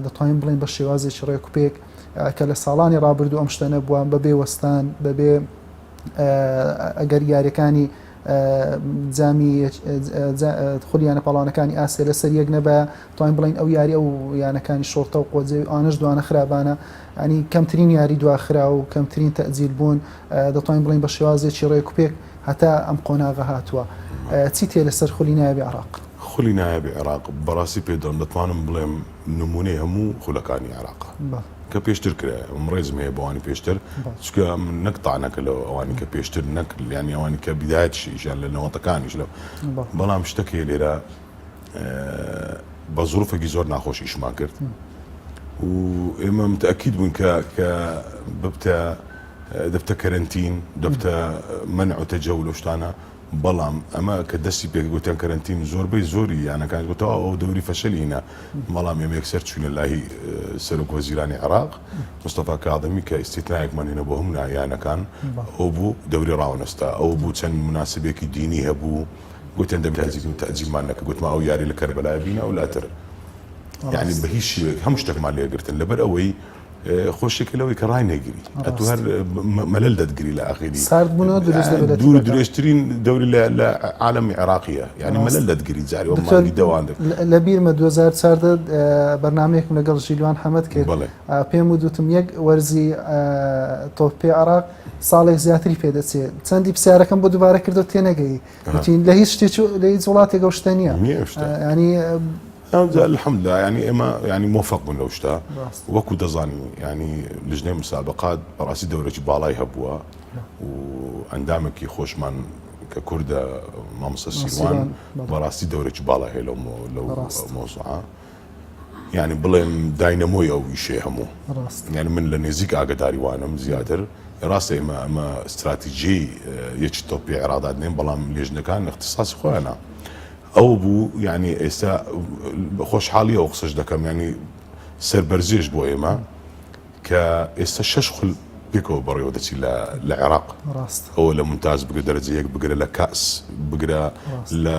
[SPEAKER 1] دەتوانین بڵێن بە شێوازێکی ڕێکوپێک کە لە ساڵانی ڕابردوو ئەم شتە نەبووە بەبێ وەستان بەبێ ئەگەر یاریەکانی جامی خولی یانە پاڵەوانەکانی ئاسیا لەسەر یەک نەبایە توانین بڵین ئەو یاری ئەو یانەکانی شۆڕتە و قۆزێ ئانش دوانە خرابانە ینی کەمترین یاری دواخرا و کەمترین تەجیل بوون دەتوانین بڵین بە شێوازێکی ڕێکوپێک هەتا ئەم قۆناغە هاتووە چی تێ لەسەر خولی نایابی عراق
[SPEAKER 2] خولی نایابی عێراق بەڕاستی پێ دەڵێم دەتوانم بڵێم نمونەی هەموو خولەکانی عێراقە کە پێشتر کرایە من ڕێزم هەیە بۆ ئەوانی پێشتر چونکە من نەک تاعنەکە لە ئەوانی کە پێشتر نەک یانی ئەوانی کە بدایەتیش ئیشیان لە نەوەتەکانیش لە بەڵام شتەک هەیە لێرە بە زروفێکی زۆر ناخۆش ئیشمان کرد و ئێمە متأکید بوون کە کە ببتە دەبتە کەرەنتین دەبتە مەنع و تەجەول و شتانە بەڵام ئەمە کە دەستی پێکرد گوتیان کەرەنتین زۆربەی زۆری یانەکان گوت تەواو ئەو دەوری فەشەلی هینا بەڵام ئێمە یەکسەر چوینە لای سەرۆک وەزیرانی عێراق مستەفا کاظمی کە ئیستیتنایەکمان هێنا بۆ هەموو یانەکان ئەو بوو دەوری ڕاونەستا ئەو بوو چەند مناسبێکی دینی هەبوو گوتیان دەبێت تەجیل تەجیلمان نەکرد گوتمان ئەو یاری لە کەربەلای بینە ئەو لاتر یعنی بە هیچ شێوەیەک هەموو شتێکمان لێگرتن لەبەر ئەوەی خۆشیەکە لەوەی کە ڕای نەگری ئەتو هەر مەلەل دەتگری لە ئاخیری
[SPEAKER 1] ساردبوونەوە دروست دەبێت لە
[SPEAKER 2] دوور
[SPEAKER 1] تیپەکە.
[SPEAKER 2] درێژترین دەوری لە لە عالەمی عێراقیە یعنی مەلەل دەتگری جاری وە
[SPEAKER 1] دکتۆر
[SPEAKER 2] مانگی دەوان دەک
[SPEAKER 1] لە بیرمە 2014 بەرنامەیەکم لەگەڵ ژیلوان حەمەد کرد
[SPEAKER 2] بەڵێ
[SPEAKER 1] پێم وت وتم یەک وەرزی تۆپی عێراق ساڵێک زیاتری پێدەچێت چەندی پرسیارەکەم بۆ دووبارە کردەوە تێنەگەی وتی لە هیچ شتێک لە هیچ وڵاتێک ئەو شتە نییە
[SPEAKER 2] نییە ئەو شتە.
[SPEAKER 1] ینی
[SPEAKER 2] ئەوجا الحمدللە یانی ئێمە یانی مۆفەق بوون لەو شتە وەکو دەزانی یانی لجنەی مسابقات بەڕاستی دەورێکی باڵای هەبووە و ئەندامێکی خۆشمان کە کوردە مامۆستا سیروان بەڕاستی دەورێکی باڵای هەیە لەو لەو مۆزوعە یانی بڵێم داینەمۆی ئەو ئیشەی هەموو یانی من لە نێزیک ئاگداری وانم زیاتر ڕاستە ئێمە ئەمە استراتیجی یەکی تۆپی عێراق دادنێن بەڵام لێژنەکان اختصاصی خۆیانە ئەوە بوو یانی ئێستا بە خۆشحاڵی ئەو قسەش دەکەم یانی سەربەرزیش بۆ ئێمە کە ئێستا شەش خول پێکەوە بەڕێوە دەچی لە لە عێراق
[SPEAKER 1] ڕاست
[SPEAKER 2] ئەوە لە ممتاز بگرە دەرەجە یەک بگرە لە کاس بگرە لە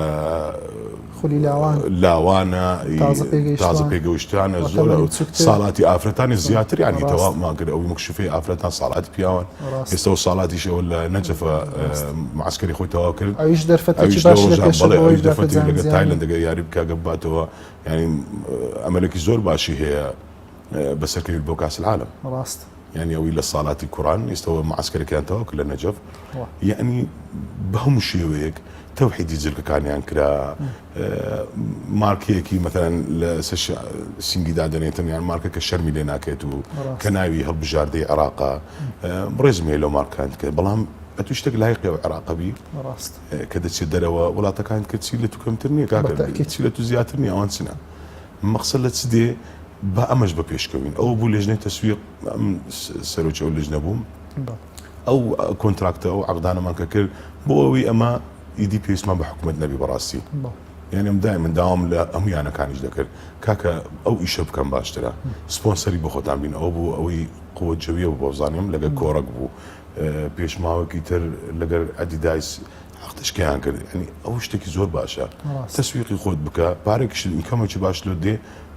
[SPEAKER 1] خولی لاوان
[SPEAKER 2] لاوانە
[SPEAKER 1] تازە پێگەیشتوان.
[SPEAKER 2] تازە پێگەیشتوانە
[SPEAKER 1] وە
[SPEAKER 2] زۆر
[SPEAKER 1] تەمەنی بچووکتر.
[SPEAKER 2] ساڵاتی ئافرەتانی زیاتر یانی
[SPEAKER 1] ڕاست.
[SPEAKER 2] تەواومان کرد ئەوی مکشفەی ئافرەتان ساڵاتی پیاوان
[SPEAKER 1] ڕاست.
[SPEAKER 2] ئێستا و ساڵاتیش ئەوە لە نەجەفە
[SPEAKER 1] ڕاست.
[SPEAKER 2] معسکەری خۆی تەواو کرد
[SPEAKER 1] ئەویش دەرفەتێکی
[SPEAKER 2] ئەویش لەو
[SPEAKER 1] باشی لە
[SPEAKER 2] ڕۆژان
[SPEAKER 1] پێشە
[SPEAKER 2] بەڵێ
[SPEAKER 1] بۆ ئەوەی
[SPEAKER 2] ئەویش
[SPEAKER 1] بگاتە
[SPEAKER 2] دەرفەتی
[SPEAKER 1] جامی
[SPEAKER 2] لەگەر
[SPEAKER 1] جیهانی.
[SPEAKER 2] تایلەند ئەگەر یاری بکا گەباتەوە یانی ئەمەلێکی زۆر باشی هەیە. بەسەرکەویت بۆ کاس العالم.
[SPEAKER 1] ڕاست.
[SPEAKER 2] یانی ئەوەی لە ساڵاتی کوڕان ئیستەوە معسکەرەکەیان تەواو کرد لە نەجەف یانی بە هەموو شێوەیەک تەوحیدی جلکەکانیان کرا مارکەیەکی مەتەن لە سینگی دادەنێتن یان مارکە کە شەرمی لێ ناکرێت و کە ناوی هەڵبژاردەی عێراقا ڕێزم هەیە لەو مارکان کە بەڵام ئەتو شتێک لایقی ئەو عێراقە بی
[SPEAKER 1] ڕاست
[SPEAKER 2] کە دەچێت دەرەوە وڵاتەکان کە چی لە تو کەمتر نییە کاکە چی لە تو زیاتر نییە ئەوان چنە مەقسەد لە چ دێ با ئەمەش بە پێش کەوین ئەوە بوو لێژنەی تەسویق ئەم سەرۆکی ئەو لجنە بووم ئەو contract ە ئەو عەقدانەمان کە کرد بۆ ئەوەی ئەمە ئیدی پێویستمان بە حکومەت نەبی بەڕاستی یعنی ئەم دای من داوام لە هەموو یانەکانیش دەکرد کاکە ئەو ئیشە بکەم باشترە سپۆنسەری بۆ خۆتان بین ئەوە بوو ئەوەی قوە جەویە بۆ بزانیم لەگەر کۆڕەک بوو پێشماوەکی تر لەگەر ئەدیدایس عەقدشکەیان کرد یعنی ئەو شتێکی زۆر باشە تەسویقی خۆت بکە پارێکیش income ێکی باش لۆ دێ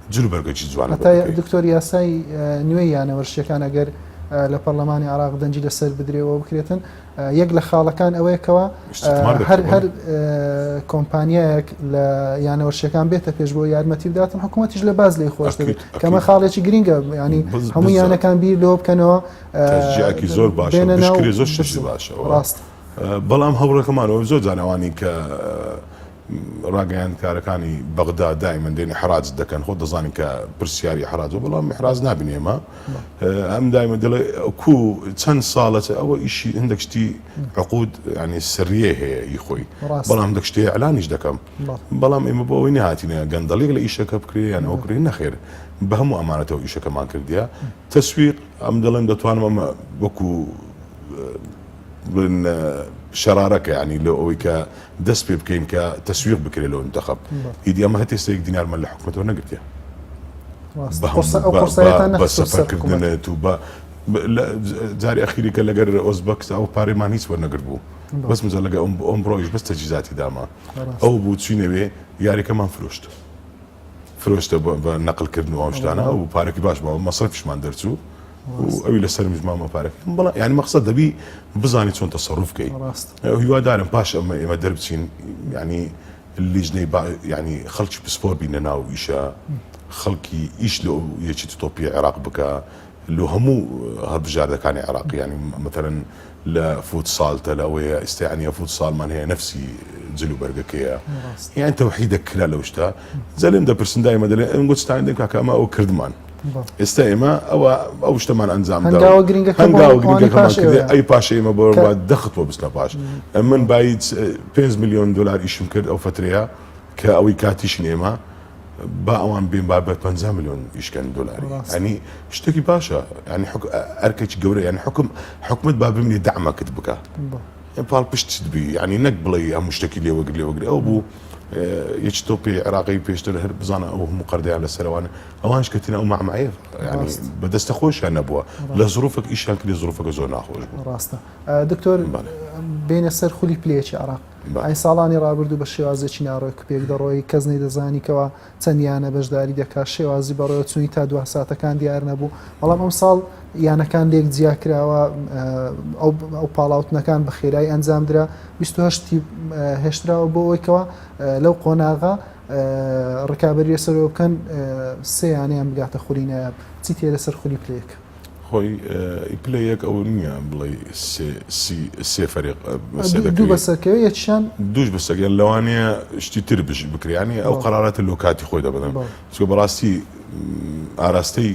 [SPEAKER 2] جل و بەرگێکی جوان
[SPEAKER 1] هەتا دکتۆر یاسای نوێی یانە وەرزشیەکان ئەگەر لە پەرلەمانی عراق دەنگی لەسەر بدرێەوە بکرێتن یەک لە خاڵەکان ئەوەیەکەوە هەر هەر کۆمپانیایەک لە یانە وەرزشیەکان بێتە پێش بۆ یارمەتی بداتن حکوومەتیش لە باز لی خۆش دەبێت کەمە خاڵێکی گرنگە ینی هەموو یانەکان بیر لەوە بکەنەوە
[SPEAKER 2] زۆر باشە زۆر شتێکی باشە
[SPEAKER 1] ڕاست
[SPEAKER 2] بەڵام هەوڵەکەمانەوە زۆر جار ئەوانەی کە ڕاگەیاندکارەکانی بەغدا دایمەن دێن ئیحراج دەکەن خۆ دەزانین کە پرسیاری ئیحراجە بەڵام ئیحراج نابین ئێمە ئەم دایمە دەڵێ کو چەند ساڵە ئەوە ئیشی هەندێک شتی عقود ینی سریە هەیە ئی خۆی بەڵام هەندێک شتی ئەلانیش دەکەم بەڵام ئێمە بۆ ئەوەی نهاتینە گەندەڵیک لە ئیشەکە بکرێ یان ئەو کرێ نەخێر بە هەموو ئەمانەتەوە ئیشەکەمان کردیە تەسویق ئەم دەڵێن دەتوانم ئەمە وەکو بن شەرارەکە یانی لۆ ئەوەی کە دەست پێ بکەین کە تەسویق بکرێت لۆ منتەخەب ئیدی ئەمە هەتێ سێک دینارمان لە حکومەتەوە نەگرتیە بە سەفەرکردنێت و بە جاری ئەخیری کە لەگەر ئۆزبەک ئەو پارەمان هیچ وەرنەگرت بوو بەس مزە لەگە ئەم ئەم ڕۆیش بەس تەجیزاتی داما ئەو بوو چینەوێ یاریەکەمان فرۆشت فرۆشتە بە نەقلکردن و ئەو شتانە و پارەکی باش بوو مەسرەفیشمان دەرچوو و ئەوی لەسەر مژمامە پارەکە بەڵام یعنی مەقسەد دەبی بزانی چۆن تەسەروف بکەی
[SPEAKER 1] ڕاست
[SPEAKER 2] هیوادارم پاش ئەمە ئێمە دەربچین یعنی لیژنەی با یعنی خەڵکی پسپۆر بینە ناو ئیشە خەڵکی ئیش لە یەکێتی تۆپی عێراق بکە لۆ هەموو هەڵبژاردەکانی عێراق یانی مەتەلەن لە فوتسال تە لە ئەوەیە ئیستا یانی فوتسالمان هەیە نەفسی جل و بەرگەکەیە یان تەوحیدە کرا لەو شتە جا لێم دەپرسن دایمە دەلێن ئەم گوتتان دێن کاکە ئەمە ئەو کردمان ئێستا ئێمە ئەوە ئەو شتەمان ئەنجام
[SPEAKER 1] هەنگاوە گرنگەکە
[SPEAKER 2] هەنگاوە گرنگەکەمان کرد ئەی پاش ئێمە بۆ دەخت بۆ بچنە پاش من بایت 5 میلیۆن دلار ئیشم کرد ئەو فترەیە کە ئەوەی کاتیشن ئێمە با ئەوان بێن با بە 50 ملیۆن ئیشکەن دۆلاری ینی شتێکی باشە ینی ئەرکێکی گەورە یان حکم حکومت با بمێ دەعمەکت بکە پاڵ پشت بی ینی نەک بڵێ هەموو شتێکی لێوەگر لێوەگر ئەو بوو یەکی تۆپی عێراقی پێشتر هەر بزانە ئەو هەموو قەردیان لەسەرەوانە ئەوانش کەتینە ئەو مەعمەیە ینی بەدەستە خۆشیان نەبووە لە زروفێک ئیشیان کردی زروفەکە زۆر ناخۆش بوو
[SPEAKER 1] ڕاستە دکتۆر بینە سەر خولی پلەیەکی عراق ئەی ساڵانی ڕابردوو بە شێوازێکی ناڕێک و پێک دەڕۆی، کەس نەیدەزانی کەوا چەند یانە بەشداری دەکات، شێوازی بەڕێوەچوونی تا دوا ساتەکان دیار نەبوو، بەڵام ئەمساڵ یانەکان لێک جیا کراوە، ئەو ئەو پاڵاوتنەکان بە خێرایی ئەنجام درا، 28 تیپ هێشتراوە بۆ ئەوەی کەوا لەو قۆناغە ڕکابەری لەسەرەوە بکەن، سێ یانەیان بگاتە خولی نایاب. چیت هەیە لەسەر خولی پلە یەک؟
[SPEAKER 2] خۆی پلە یەک ئەوە نییە بڵێ سێ فەریق
[SPEAKER 1] دوو بەسەرکەوێ یەکیان
[SPEAKER 2] دووش بەسەرگەن لەوانەیە شتی تر بژ بکریانی ئەو قەراراتە لۆ کاتی خۆی دەبدەن چکە بەڕاستی ئاراستەی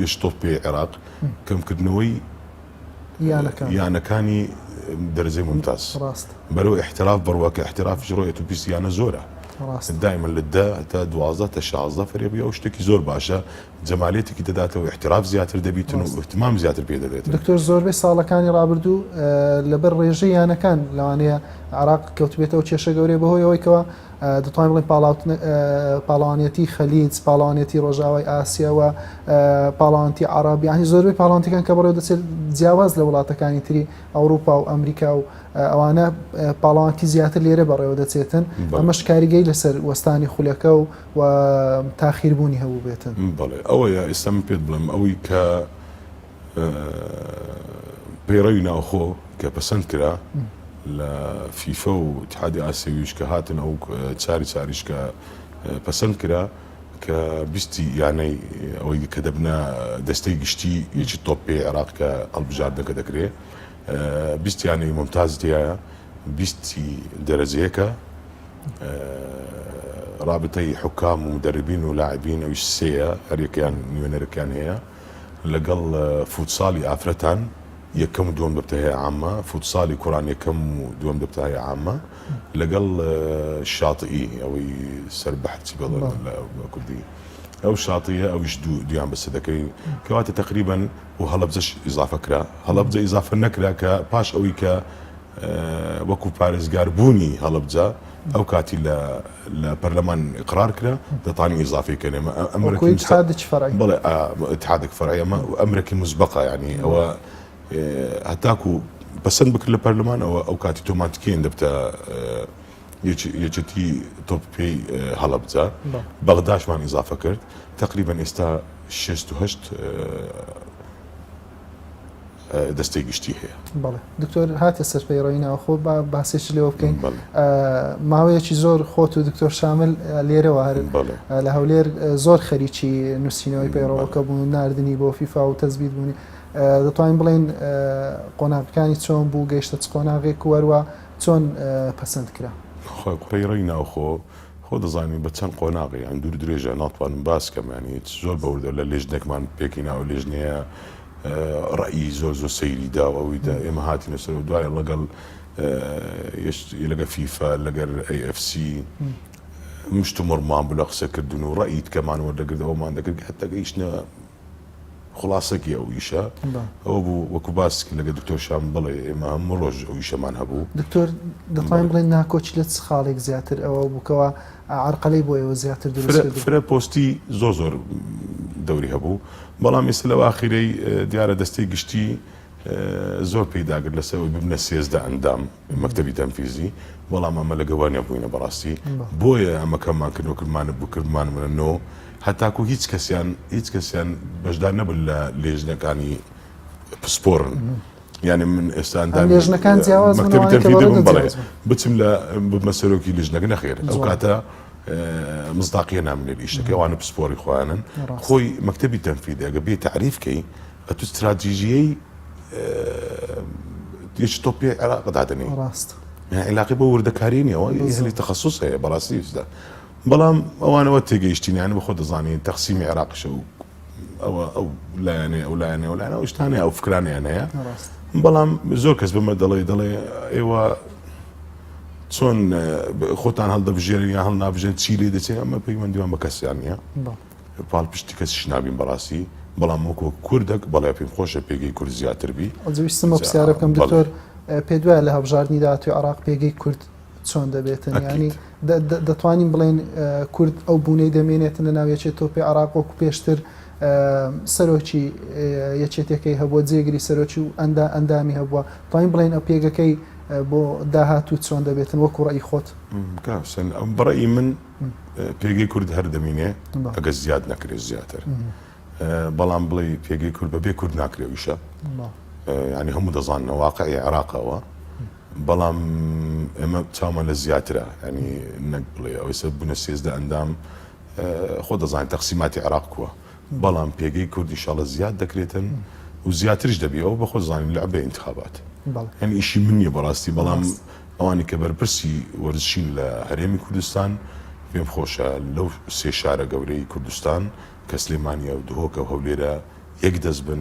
[SPEAKER 2] یش تۆپی عێراق کەمکردنەوەی یانەکانی دەرەجەی ممتاز
[SPEAKER 1] ڕاست
[SPEAKER 2] بەرەو احتراف بڕوا کە احترافیش ڕۆیەت و 20 یانە زۆرە دائما لە دە تا 12 تا 16 فەریق ئەو شتێکی زۆر باشە جەمالیەتێکی دەداتەوە ئیحتراف زیاتر دەبیتن و ئیهتمام زیاتر پێ دەدرێتن.
[SPEAKER 1] دکتۆر زۆربەی ساڵەکانی ڕابردوو لەبەر ڕێژەی یانەکان لەوانەیە عێراق کەوتبێتە ئەو کێشە گەورەیە بەهۆی ئەوەی کەوا دەتوانین بڵێین پاڵاوتن پاڵەوانێتی خەلیج پاڵەوانێتی ڕۆژاوای ئاسیا و پاڵەوانێتی عەڕەب یانی زۆربەی پاڵەوانێتیەکان کە بەڕێوە دەچێت جیاواز لە وڵاتەکانی تری ئەوروپا و ئەمریکا و ئەوانە پاڵەوانێتی زیاتر لێرە بەڕێوە دەچێتن ئەمەش کاریگەی لەسەر وەستانی خولەکە و و تاخیر بوونی هەبووبێتن.
[SPEAKER 2] بەڵێ ئەوەیە ئێستا من پێت بڵێم ئەوەی کە پەیڕەوی ناوخۆ کە پەسەند کرا لە فیفا و اتحادی ئاسیاویش کە هاتن ئەو چاری چاریش کە پەسەند کرا. کە بیستی یانەی ئەوەی کە دەبنە دەستەی گشتی یەکی تۆپ پێی عێراق کە هەڵبژاردنەکە دەکرێ 20 یانەی ممتاز تیایە بیستی دەرەجەیەکە رابطەی حکام و مدربین و لاعبین ئەویش سێیە هەریەکەیان نوێنەرەکان هەیە لەگەڵ فوتساڵی ئافرەتان یەکەم و دووەم دەبتە هەیە عامە، فوتساڵی کوڕان یەکەم و دووەم دەبتە هەیە عامە، لەگەڵ شاتئی ئەوەی سەر بەحر چی بڵێن لە کوردی ئەو شاتیە ئەویش دوو دویان بەسە دەکەی کەواتە تقریبا و هەڵەبجەش ئیزافە کرا هەڵەبجە ئیزافە نەکرا کە پاش ئەوەی کە وەکو پارێزگار بوونی هەڵەبجە ئەو کاتی لە لە پەرلەمان ئیقرار کرا دەتانی ئیزافەی کەن ئێمە
[SPEAKER 1] ئەمرەکی اتحادێکی فەرعی
[SPEAKER 2] بەڵێ اتحادێک فەرعی ئەمە ئەمرەکی مسبقە یعنی ئەوە هەتاکو پەسەند بکرد لە پەرلەمان ئەوە ئەو کاتی تۆماتیکیان دەبتە یەکێتی تۆپ پێی هەڵەبجە بەغداشمان ئیزافە کرد تقریبا ئێستا 68 دەستەی گشتی هەیە.
[SPEAKER 1] بەڵێ دکتۆر هاتە سەر پەیڕەوی ناوخۆ با باسێکی لێوە بکەین ماوەیەکی زۆر خۆت و دکتۆر شامل لێرەوە هەر لە هەولێر زۆر خەریکی نووسینەوەی پەیڕەوەکە بوون ناردنی بۆ فیفا و تەزبیت بوونی دەتوانین بڵێن قۆناغەکانی چۆن بوو گەیشتە چ قۆناغێک وەروە چۆن پەسەند کرا؟
[SPEAKER 2] پەیڕەوی ناوخۆ خۆ دەزانی بە چەند قۆناغی یان دوور درێژە ناتوانم باس کەم ینی زۆر بەوردە لە لێژنێکمان پێکیناوە لێژنەیە ڕەئی زۆر زۆر سەیری دا و ئەوی دا ئێمە هاتینە سەر و دوای ڵەگەڵ لەگە فیفا لەگەر ئەی ئەف سی مشت و مڕمان بوو لە قسەکردن و ڕەئی تکەمان وەردەگرت ئەومان دەکرد هەتا گەیشتە خلاصەکی ئەو ئیشە ئەوە بوو وەکو باس لەگە دکتۆر شام بڵێ ئێمە هەموو ڕۆژ ئەو ئیشەمان هەبوو.
[SPEAKER 1] دکتۆر دەتوانین بڵێین ناکۆکی لە چ خاڵێک زیاتر ئەوە بوو کەوا عەرقەلەی بۆ ئێوە زیاتر دروست کردبوو؟
[SPEAKER 2] فرە پۆستی زۆر زۆر دەوری هەبوو بەڵام ئێستا لەو ئاخیرەی دیارە دەستەی گشتی زۆر پێی داگرت لەسەر ئەوەی ببنە 13 ئەندام مەکتەبی تەنفیزی بەڵام ئەمە لە گەوە نەبووینە بەڕاستی بۆیە ئەمە کەممان کردەوە کردمانە بوو کردمانمنە نۆ هەتاکو هیچ کەسیان هیچ کەسیان بەشدار نەبن لە لێژنەکانی پسپۆرن یعنی من ئێستا ئەندامی
[SPEAKER 1] لێژنەکان جیاواز بوون
[SPEAKER 2] مەکتەبی
[SPEAKER 1] ئەوانەی کە
[SPEAKER 2] تەنفیدی
[SPEAKER 1] بەڕێوە
[SPEAKER 2] بووم بەڵێ
[SPEAKER 1] جیاواز بوون.
[SPEAKER 2] بچم لە ببمە سەرۆکی لیژنەکە نەخێر ئەو
[SPEAKER 1] جوان.
[SPEAKER 2] کاتە مزداقیە نامنێت ئیشەکە ئەوانە پسپۆری خۆیانن
[SPEAKER 1] ڕاست.
[SPEAKER 2] خۆی مەکتەبی تەنفیدی ئەگە بێ تەعریف کەی ئەتو ستراتیژیەی یەکی تۆپی عێراق دادەنێی
[SPEAKER 1] ڕاست.
[SPEAKER 2] یعنی عیلاقی بۆ وردەکاری نییە ئەوە
[SPEAKER 1] بالضبط.
[SPEAKER 2] ئەهلی تەخەسوس هەیە بەڕاستی ئیستا بەڵام ئەوانەوە تێگەیشتین یعنی بە خۆ دەزانین تەقسیمی عێراقیشە و ئەوە ئەو لایەنەیە ئەو لایەنەیە ئەو لایەنە ئەو شتانەیە ئەو فکرانیان هەیە بەڵام زۆر کەس بەمە دەڵێ دەڵێ ئێوە چۆن خۆتان هەڵدەبژێرن یا هەڵ نابژێن چی لێ دەچێت ئەمە پەیوەندیمان بە کەسیان نییە پاڵپشتی کەسیش نابین بەڕاستی بەڵام وەکو کوردێک بەڵێ پێم خۆشە پێگەی کورد زیاتر بی
[SPEAKER 1] ویستم پرسیارە بکەم دکتۆر پێ دوایە لە هەڵبژاردنی داهاتوی عراق پێگەی کورد چۆن دەبێتن یانی دەتوانین بڵێن کورد ئەو بوونەی دەمێنێتن لە ناو یەکێت تۆپی عراق وەکو پێشتر سەرۆکی یەکێتەکەی هەبووە جێگری سەرۆکی و ئەندا ئەندامی هەبووە توانین بڵێن ئەو پێگەکەی بۆ داهاتوو چۆن دەبێتن وەکو ڕێی خۆت
[SPEAKER 2] کاسن ئەم بەڕێی من پێگەی کورد هەر دەمینێ ئەگە زیاد نەکرێت زیاتر بەڵام بڵێ پێگەی کورد بەبێ کورد ناکرێ ویشە ینی هەموو دەزاننە واقعی عێراقەوە بەڵام ئێمە چاومان لە زیاترە ینی نەک بڵێ ئەوەی سەر بوونە 13 ئەندام خۆ دەزانین تەقسیماتی عێراق کووە بەڵام پێگەی کورد ئیشاڵە زیاد دەکرێتن و زیاتریش دەبی ئەو بەخۆ زانین لە انتخابات یعنی ئیشی من نییە بەڕاستی بەڵام ئەوانی کە بەرپرسی وەرزشین لە هەرێمی کوردستان پێم خۆشە لەو سێ شارە گەورەی کوردستان کە سلێمانیە و دهۆکە و هەولێرە یەک دەست بن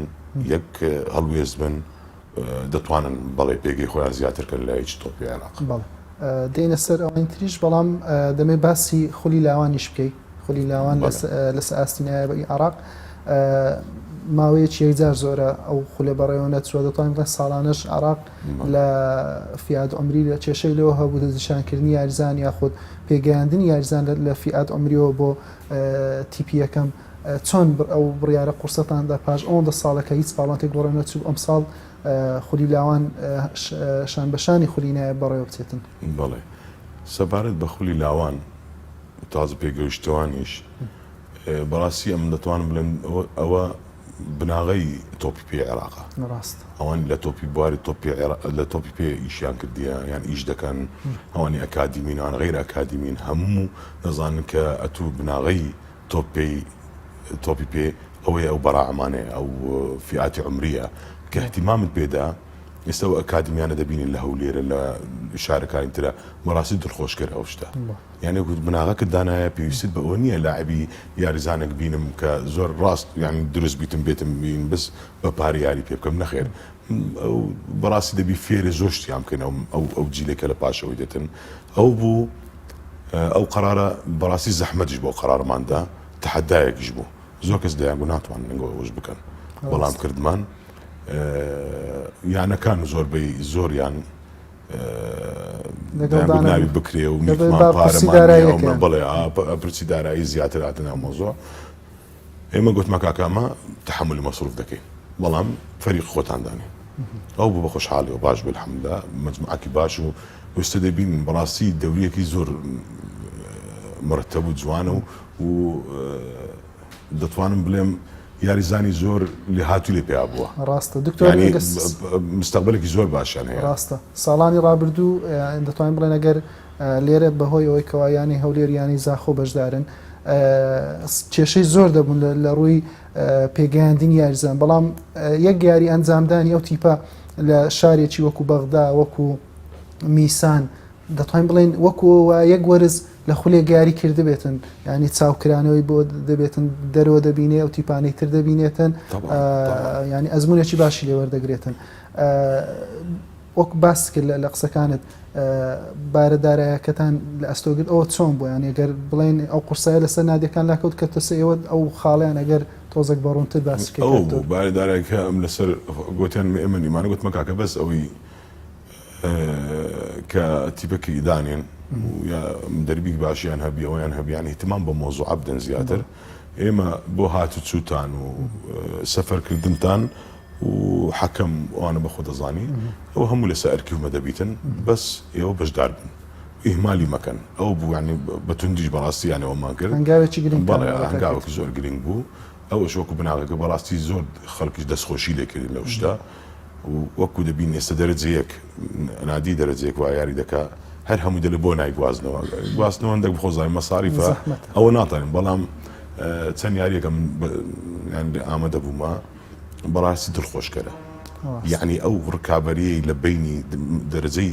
[SPEAKER 2] یەک هەڵوێست بن دەتوانن بەڵێ پێگەی خۆیان زیاتر کەن لە هیچ تۆپی عێراق.
[SPEAKER 1] بەڵێ دێینە سەر ئەوانی تریش بەڵام دەمێ باسی خولی لاوانیش بکەی خولی لاوان لەسەر ئاستی نایابی عێراق ماوەیەکی یەکجار زۆرە ئەو خولە بەڕێوە نەچووە دەتوانین بڵێن ساڵانەش عێراق لە فیات عمری لە کێشەی لەوە هەبوو دەستنیشانکردنی یاریزان یاخود پێگەیاندنی یاریزان لە فیات عمریەوە بۆ تیپی یەکەم چۆن ئەو بڕیارە قورسەتان دا پاش ئەوەندە ساڵە کە هیچ پاڵەوانێک بەڕێوە نەچوو ئەمساڵ خولی لاوان شان بە شانی خولی نایاب بەڕێوە بچێتن؟
[SPEAKER 2] بەڵێ سەبارەت بە خولی لاوان تازە پێگەیشتوانیش بەڕاستی ئەم دەتوانم بڵێم ئەوە بناغەی تۆپی پێی عێراقە
[SPEAKER 1] ڕاست
[SPEAKER 2] ئەوان لە تۆپی بواری تۆپی لە تۆپی پێ ئیشیان کردیە یان ئیش دەکەن ئەوانی ئەکادیمین ئەوان غیر ئەکادیمین هەموو دەزانن کە ئەتوو بناغەی. تۆپ پێی تۆپی پێ ئەوەیە ئەو بەراعمانەیە ئەو فیئاتی عومریە کە اهتمامت پێدا ئێستا ئەو ئەکادمیانە دەبینین لە هەولێرە لە شارەکانی ترە بەڕاستی دڵخۆشکەر ئەو شتە یعنی گوت بناغەکەت دانایە پێویستت بە ئەوە نییە لاعبی یاریزانێک بینم کە زۆر ڕاست یعنی دروست بیتم بێتم بین بەس بە پارە یاری پێ بکەم نەخێر ئەو بەڕاستی دەبی فێرێ زۆر شتیان بکەین ئەو ئەو ئەو جیلێکە لە پاشەوەی دێتن ئەو بوو ئەو قەرارە بەڕاستی زەحمەتیش بۆ قەرارماندا تەحەدایەکیش بوو زۆر کەس دەیانگوت ناتوانن ئەوە ئەوەش بکەن بەڵام کردمان یانەکان زۆربەی زۆریان ناوی بکرێ و پارەمان بڵێ پرسی دارایی زیاتر هاتە ناو مەوزوع ئێمە گوتمان کاکە ئەمە تەحەمولی مەسروف دەکەین بەڵام فەریق خۆتان دانێ ئەو بوو بە خۆشحاڵیەوە باش بوو الحمدلله مەجموعەکی باش و وێستە دەبین بەڕاستی دەوریەکی زۆر مرتب و جوانە و و دەتوانم بڵێم یاریزانی زۆر لێهاتوو لێ پیا بووە.
[SPEAKER 1] ڕاستە دکتۆر
[SPEAKER 2] یانی مستەقبلێکی زۆر باشیان هەیە.
[SPEAKER 1] ڕاستە ساڵانی ڕابردوو دەتوانین بڵێن ئەگەر لێرە بەهۆی ئەوەی کەوا یانەی هەولێر یانەی زاخۆ بەشدارن کێشەی زۆر دەبوون لە ڕووی پێگەیاندنی یاریزان بەڵام یەک یاری ئەنجامدانی ئەو تیپە لە شارێکی وەکو بەغدا وەکو میسان دەتوانین بڵێین وەکو وا یەک وەرز لە خولێک یاری کردبێتن یانی چاوکرانەوەی بۆ دەبێتن دەرەوە دەبینێ ئەو تیپانەی تر دەبینێتن ینی ئەزمونێکی باشی لێ وەردەگرێتن وەک باس کرد لە قسەکانت بارە دارایەکەتان لە ئەستۆ گرت ئەوە چۆن بۆ یان ئەگەر بڵێن ئەو قورسایە لەسەر نادیەکان لاکەوت کە تەسە ئێوە ئەو خاڵیان ئەگەر تۆزێک بە ڕوونتر باس
[SPEAKER 2] ئەو بارە دارایەکە ئەم لەسەر گوتیان ئێمە نیمانە گوتمە کاکە بەس ئەوەی کە تیپەکی دانێن یا مدەربیک باشیان هەبی ئەویان هەبیان اهتمام بە مۆزوعە بدەن زیاتر ئێمە بۆ هاتوچوتان و سەفەرکردنتان و حەکەم ئەوانە بە خۆ دەزانی ئەو هەموو لەسەر ئەرکی ومە دەبیتن بەس ئێوە بەشدار بن ئیهمالی مەکەن ئەو بوو ینی بە توندیش بەڕاستی یانەوەمان کرد
[SPEAKER 1] هەنگاوێکی گرنگ
[SPEAKER 2] بەڵێ هەنگاوێکی زۆر گرنگ بوو ئەوەش وەکو بناغەکە بەڕاستی زۆر خەڵکیش دەستخۆشی لێکردین لەو شتە وەکو دەبین ئێستا دەرەجە یەک نادی دەرەجە یەک وا یاری دەکا هەر هەموو دەلێ بۆ نایگوازنەوە گواستنەوە هەندێک بخۆزای مەساریفە ئەوە ناتوانین بەڵام چەند یاریەکە من یان ئامادە بوومە بەڕاستی دڵخۆشکەرە یعنی ئەو ڕکابەریەی لە بینی دەرەجەی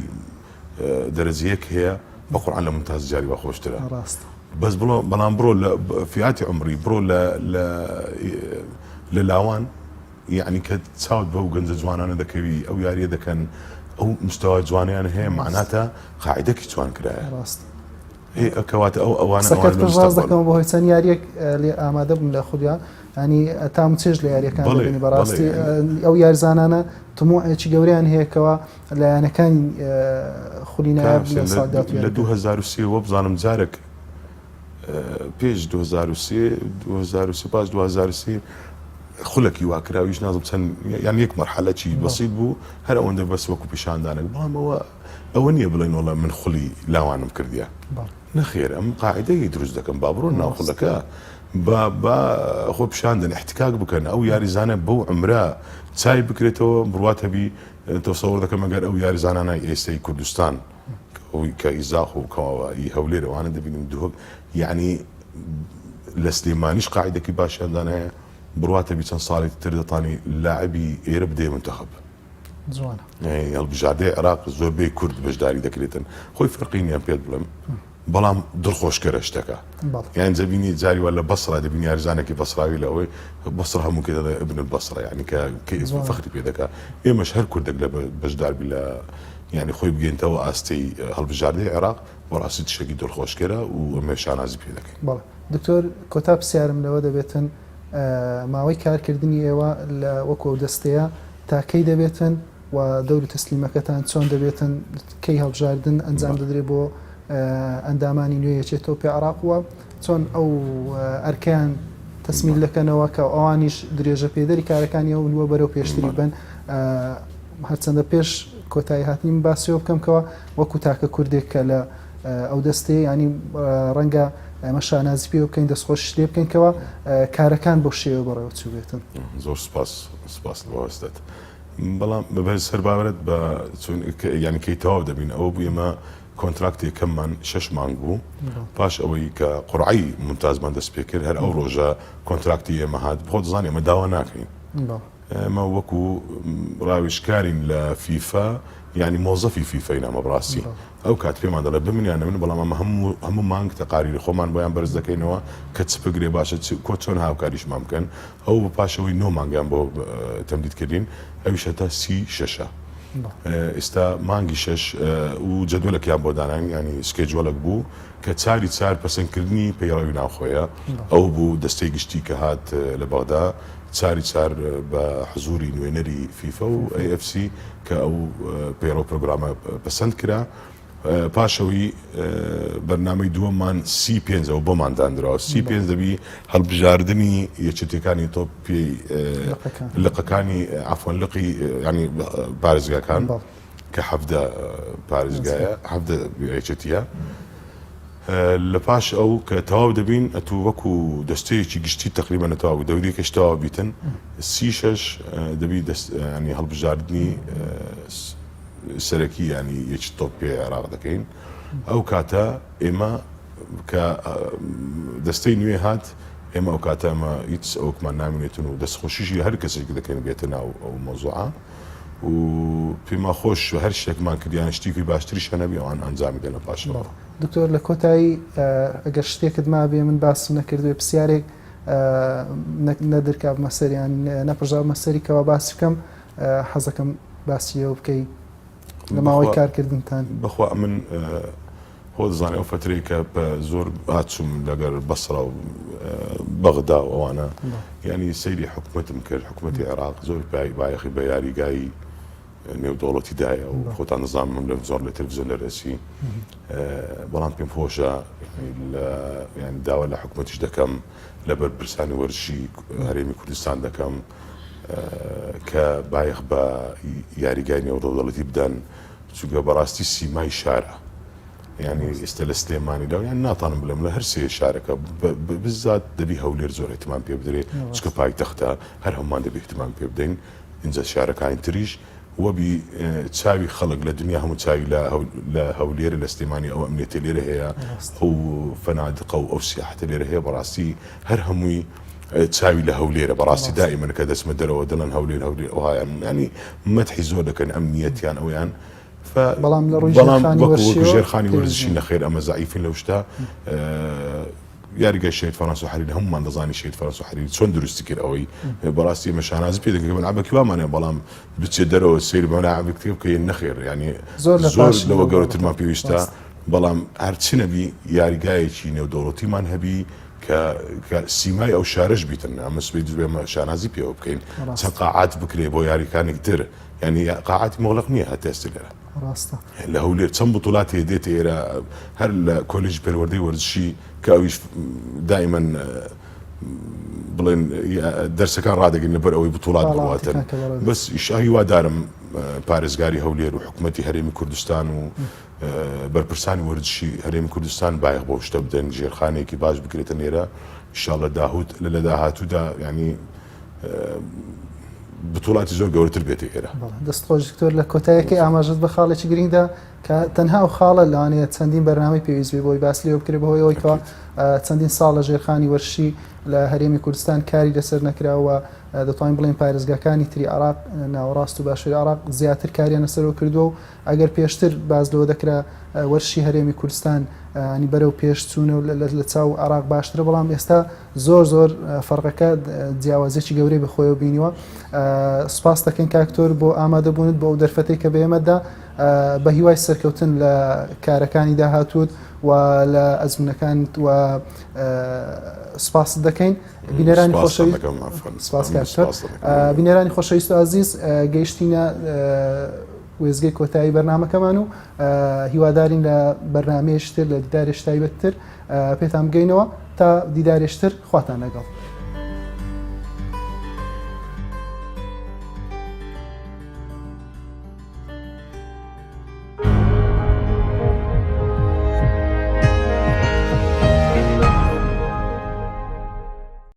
[SPEAKER 2] دەرەجەیەک هەیە بە قورعان لە ممتاز جاری وا خۆشترە
[SPEAKER 1] ڕاست
[SPEAKER 2] بەس بڵۆ بەڵام بڕۆ لە فیاتی عمری بڕۆ لە لە لاوان یەعنی کە چاوت بەو گەنجە جوانانە دەکەوی ئەو یاریە دەکەن ئەو مستەوا جوانیان هەیە معناتە قاعدەکی جوان کرایە
[SPEAKER 1] ڕاست
[SPEAKER 2] کەواتە ئەو ئەوانە
[SPEAKER 1] قسەکەت پشتڕاست دەکەم بۆ هۆی چەند یاریەک لێ ئامادە بووم لە خولیا ینی تام چێژ لە یاریەکان دەبینی بەڕاستی ئەو یاریزانانە تموعێکی گەوریان هەیەکەوە لایەنەکانی خولی نایاب لە ساڵدا
[SPEAKER 2] لە 2003 وە بزانم جارێک پێش 2003 2003 پاش 2003 خولەکی وا کراویش نازم چەند یان یەک مەرحەلە چی بەسیت بوو هەر ئەوەندە بەس وەکو پیشاندانێک بەڵام ئەوە ئەوە نییە بڵێن وەڵا من خولی لاوانم کردیە نەخێر ئەم قاعدەیە دروست دەکەم با بڕۆن ناو خولەکە با با خۆ پیشاندن احتکاک بکەن ئەو یاریزانە بەو عمرە چای بکرێتەوە بڕوات هەبی تەسەوڕ دەکەم ئەگەر ئەو یاریزانانە ئێستای کوردستان ئەوی کە ئی زاخۆ و کەواوە ئی هەولێر ئەوانە دەبینم دهۆک یعنی لە سلێمانیش قاعدەکی باشیان دانایە بڕواتە بی چەند ساڵێکی تر دەتانی لاعبی ئێرە بدەیە منتەخب
[SPEAKER 1] جوانە
[SPEAKER 2] هەڵبژاردەی عێراق زۆربەی کورد بەشداری دەکرێتن خۆی فەرقی نییە پێت بڵێم بەڵام دڵخۆشکەرە شتەکە یان دەبینی جاری وا لە بەسرا دەبینی یاریزانێکی بەسراوی لە ئەوەی بەسرا هەموو کێ دەڵێ ابن البصرە یعنی کە فەخری پێ دەکا ئێمەش هەر کوردێک لە بەشداربی لە یعنی خۆی بگەینتەوە ئاستی هەڵبژاردەی عێراق بەڕاستی تشتێکی دڵخۆشکەرە و ئەمە شانازی پێ دەکەین.
[SPEAKER 1] بەڵێ دکتۆر کۆتا پرسیارم لەوە دەبێتن ماوەی کارکردنی ئێوە لە وەکو ئەو دەستەیە تا کەی دەبێتن و دەور و تەسلیمەکەتان چۆن دەبێتن کەی هەڵبژاردن ئەنجام دەدرێت بۆ ئەندامانی نوێ یەکێتەوە پێ عراق وە چۆن ئەو ئەرکەیان تەسمیل دەکەنەوە کە ئەوانیش درێژە پێدەری کارەکانی ئەو وە بەرەو پێشتری بن هەرچەندە پێش کۆتایی هاتنی من باسیەوە بکەم کەەوە وەکو تاکە کوردێک کە لە ئەو دەستەیە ینی ڕەنگە ئێمە شانازی پێ بکەین دەستخۆش لێ بکەین کەەوە کارەکان بۆ شێوە بەڕێوە چوبێتن.
[SPEAKER 2] زۆر سپاس سپاس بۆ هەستت بەڵام بەبەر سەر باوەرت بە چون یانی کەی تەواو دەبین ئەوە بوو ئێمە. کۆنتراکتی یەکەممان شەش مانگ بوو، پاش ئەوەی کە قورعەی ممتازمان دەست پێ کرد هەر ئەو ڕۆژە کۆنتراکتی ئێمە هات، خۆت دەزانی ئێمە داوا ناکەین. ئێمە وەکو ڕاوێژکارین لە فیفا یانی مۆزەفی فیفەین ئەمە بڕاستی ئەو کات پێمان دەڵێ بمن یان نەمن بەڵام ئەمە هەموو هەموو مانگ تەقاریری خۆمان بۆیان بەرز دەکەینەوە کە چ بگرێ باشە چ کۆ چۆن هاوکاریشمان بکەن ئەو بە پاشەوەی نۆ مانگیان بۆ تەمدید کردین ئەویش هەتا سی شەشە ئێستا مانگی شەش و جەدوەلەکیان بۆ داناین ینی schedule ەک بوو کە چاری چار پەسەندکردنی پەیڕەوی ناوخۆیە ئەو بوو دەستەی گشتی کە هات لە بەغدا چاری چار بە حزوری نوێنەری فیفا و AFC کە ئەو پەیڕەو پرۆگرامە پەسەند کرا. پاشەوەی بەرنامەی دووەممان سی پێنجەوە بۆمان دانراوە سی پێنج دەبی هەڵبژاردنی یەکێتیەکانی تۆپ پێی لقەکانی عفوەن لقی ینی پارێزگاکان کە حەڤدە پارێزگایە حەڤدە یەکێتیە لە پاش ئەو کە تەواو دەبین ئەتوو وەکو دەستەیەکی گشتی تقریبا تەواو دەوریەکەش تەواو بیتن سی شەش دەبی دەست ینی هەڵبژاردنی سەرەکی ینی یەکی تۆپ پێ عێراق دەکەین ئەو کاتە ئێمە کە دەستەی نوێ هات ئێمە ئەو کاتە ئەمە هیچ ئەوکمان نامێنێتن و دەستخۆشیشی هەر کەسێک دەکەین بێتە ناو ئەو مەوزوعە و پێمان خۆش هەر شتێکمان کرد یان شتێکی باشتریش هەنەبی ئەوان ئەنجامی دەنە پاشەوە.
[SPEAKER 1] دکتۆر لە کۆتایی ئەگەر شتێکت مابێ من باسم نەکردوێ پرسیارێک نەدرکابمە سەریان نەپرژابمە سەری کەوا باسی بکەم حەزەکەم باسی ئەو بکەی لە ماوەی کارکردنتان.
[SPEAKER 2] بەخوا ئەمن خۆ دەزانانی ئەو فترەی کە بە زۆر هاتچوم لەگەر بەسرا و بەغدا و ئەوانە ینی سەیری حکومەتم کرد حکومەتی عێراق زۆر بایەخی بە یاریگای نێودەوڵەتی دایە و خۆتان دەزانم من لە زۆر لە تەلەڤیزیۆن دەرەچی بەڵام پێم خۆشە ینی داوا لە حکومەتیش دەکەم لە بەرپرسانی وەرزشی هەرێمی کوردستان دەکەم کە بایەخ بە یاریگای نێودەوڵەتی بدەن چونکە بەڕاستی سیمای شارە یعنی ئێستا لە سلێمانی دا یان ناتانم بڵێم لە هەر سێ شارەکە بزات دەبی هەولێر زۆر احتمام پێ بدرێ چکە پایتەختە هەر هەمومان دەبی احتمام پێ بدەین اینجا شارەکانی تریش وەبی چاوی خەڵک لە دنیا هەموو چاوی لە هەولێر لە سلێمانی ئەو ئەمنیەتە لێرە هەیە ئەو فەنادقە و ئەو سیاحەتە لێرە هەیە بەڕاستی هەر هەمووی چاوی لە هەولێرە بەڕاستی دائیمەن کە دەچمە دەرەوە دەڵێن هەولێر هەولێر ئەوهایان ینی مەتحی زۆر دەکەن ئەمنیەتیان ئەویان
[SPEAKER 1] بەڵام لە ڕووی ژێرخانی وەرزشیەوە
[SPEAKER 2] ژێرخانی وەرزشی نەخێر ئەمە زەعیفین لەو شتە یاریگای شەهید فەرەنسۆ حەریری هەمومان دەزانی شەهید فەرەنسۆ حەریری چۆن دروستی کرد ئەوەی بەڕاستی ئێمە شانازی پێ دەکەین مەلعەبەکی وامانە بەڵام بچێت دەرەوە سەیر مەلعەبێک تێ بکەین نەخێر ینی
[SPEAKER 1] زۆر لە
[SPEAKER 2] زۆر لەوە گەورەترمان پێویستە بەڵام هەرچی نەبی یاریگایەکی نێودەوڵەتیمان هەبی کە کە سیمای ئەو شارەش بیتن ئەمە سبەی دوێمە شانازی پێوە بکەین چەند قاعات بکرێ بۆ یاریکانێک تر یعنی قاعاتی مغلق نییە هەتا ئێستا لێرە
[SPEAKER 1] ڕاستە
[SPEAKER 2] لە هەولێر چەند بتوڵات هەیە دێتە ئێرە هەر لە کۆلێژی پەروەردەی وەرزشی کە ئەویش دائیمەن بڵێن دەرسەکان ڕادەگرن لەبەر ئەوەی بتوڵات بڕواتن بەس هیوادارم پارێزگاری هەولێر و حکوومەتی هەرێمی کوردستان و بەرپرسانی وەرزشی هەرێمی کوردستان بایەخ بەو شتە بدەن ژێرخانێکی باش بکرێتە لێرە ئیشاڵە داهوت لە داهاتوودا ینی بتوڵاتی زۆر گەورەتر بێتە ئێرە.
[SPEAKER 1] دەست خۆش دکتۆر لە کۆتایەکەی ئاماژەت بە خاڵێکی گرنگدا کە تەنها ئەو خاڵە لەوانەیە چەندین بەرنامەی پێویست بێ بۆی باس لێوە بکرێت بەهۆی ئەوەی کەوا چەندین ساڵ لە ژێرخانی وەرزشی لە هەرێمی کوردستان کاری لەسەر نەکراوە دەتوانین بڵێین پارێزگاکانی تری عێراق ناوەڕاست و باشووری عێراق زیاتر کاریان لەسەرەوە کردووە و ئەگەر پێشتر باس لەوە دەکرا وەرزشی هەرێمی کوردستان ینی بەرەو پێش چوونە و لە چاو عێراق باشترە بەڵام ئێستا زۆر زۆر فەرقەکە جیاوازیەکی گەورەی بەخۆیەوە بینیوە سوپاس دەکەین کاکتۆر بۆ ئامادەبوونت بۆ ئەو دەرفەتەی کە بە ئێمەدا بە هیوای سەرکەوتن لە کارەکانی داهاتووت و لە ئەزمونەکانت و سوپاست دەکەین بینەرانی خۆشەویست سپاس کاکتۆر بینەرانی خۆشەویست و ئازیز گەیشتینە وێستگەی کۆتایی بەرنامەکەمان و هیوادارین لە بەرنامەیەکی تر لە دیدارێکی تایبەتتر پێتان بگەینەوە تا دیدارێکی تر خواتان لەگەڵ.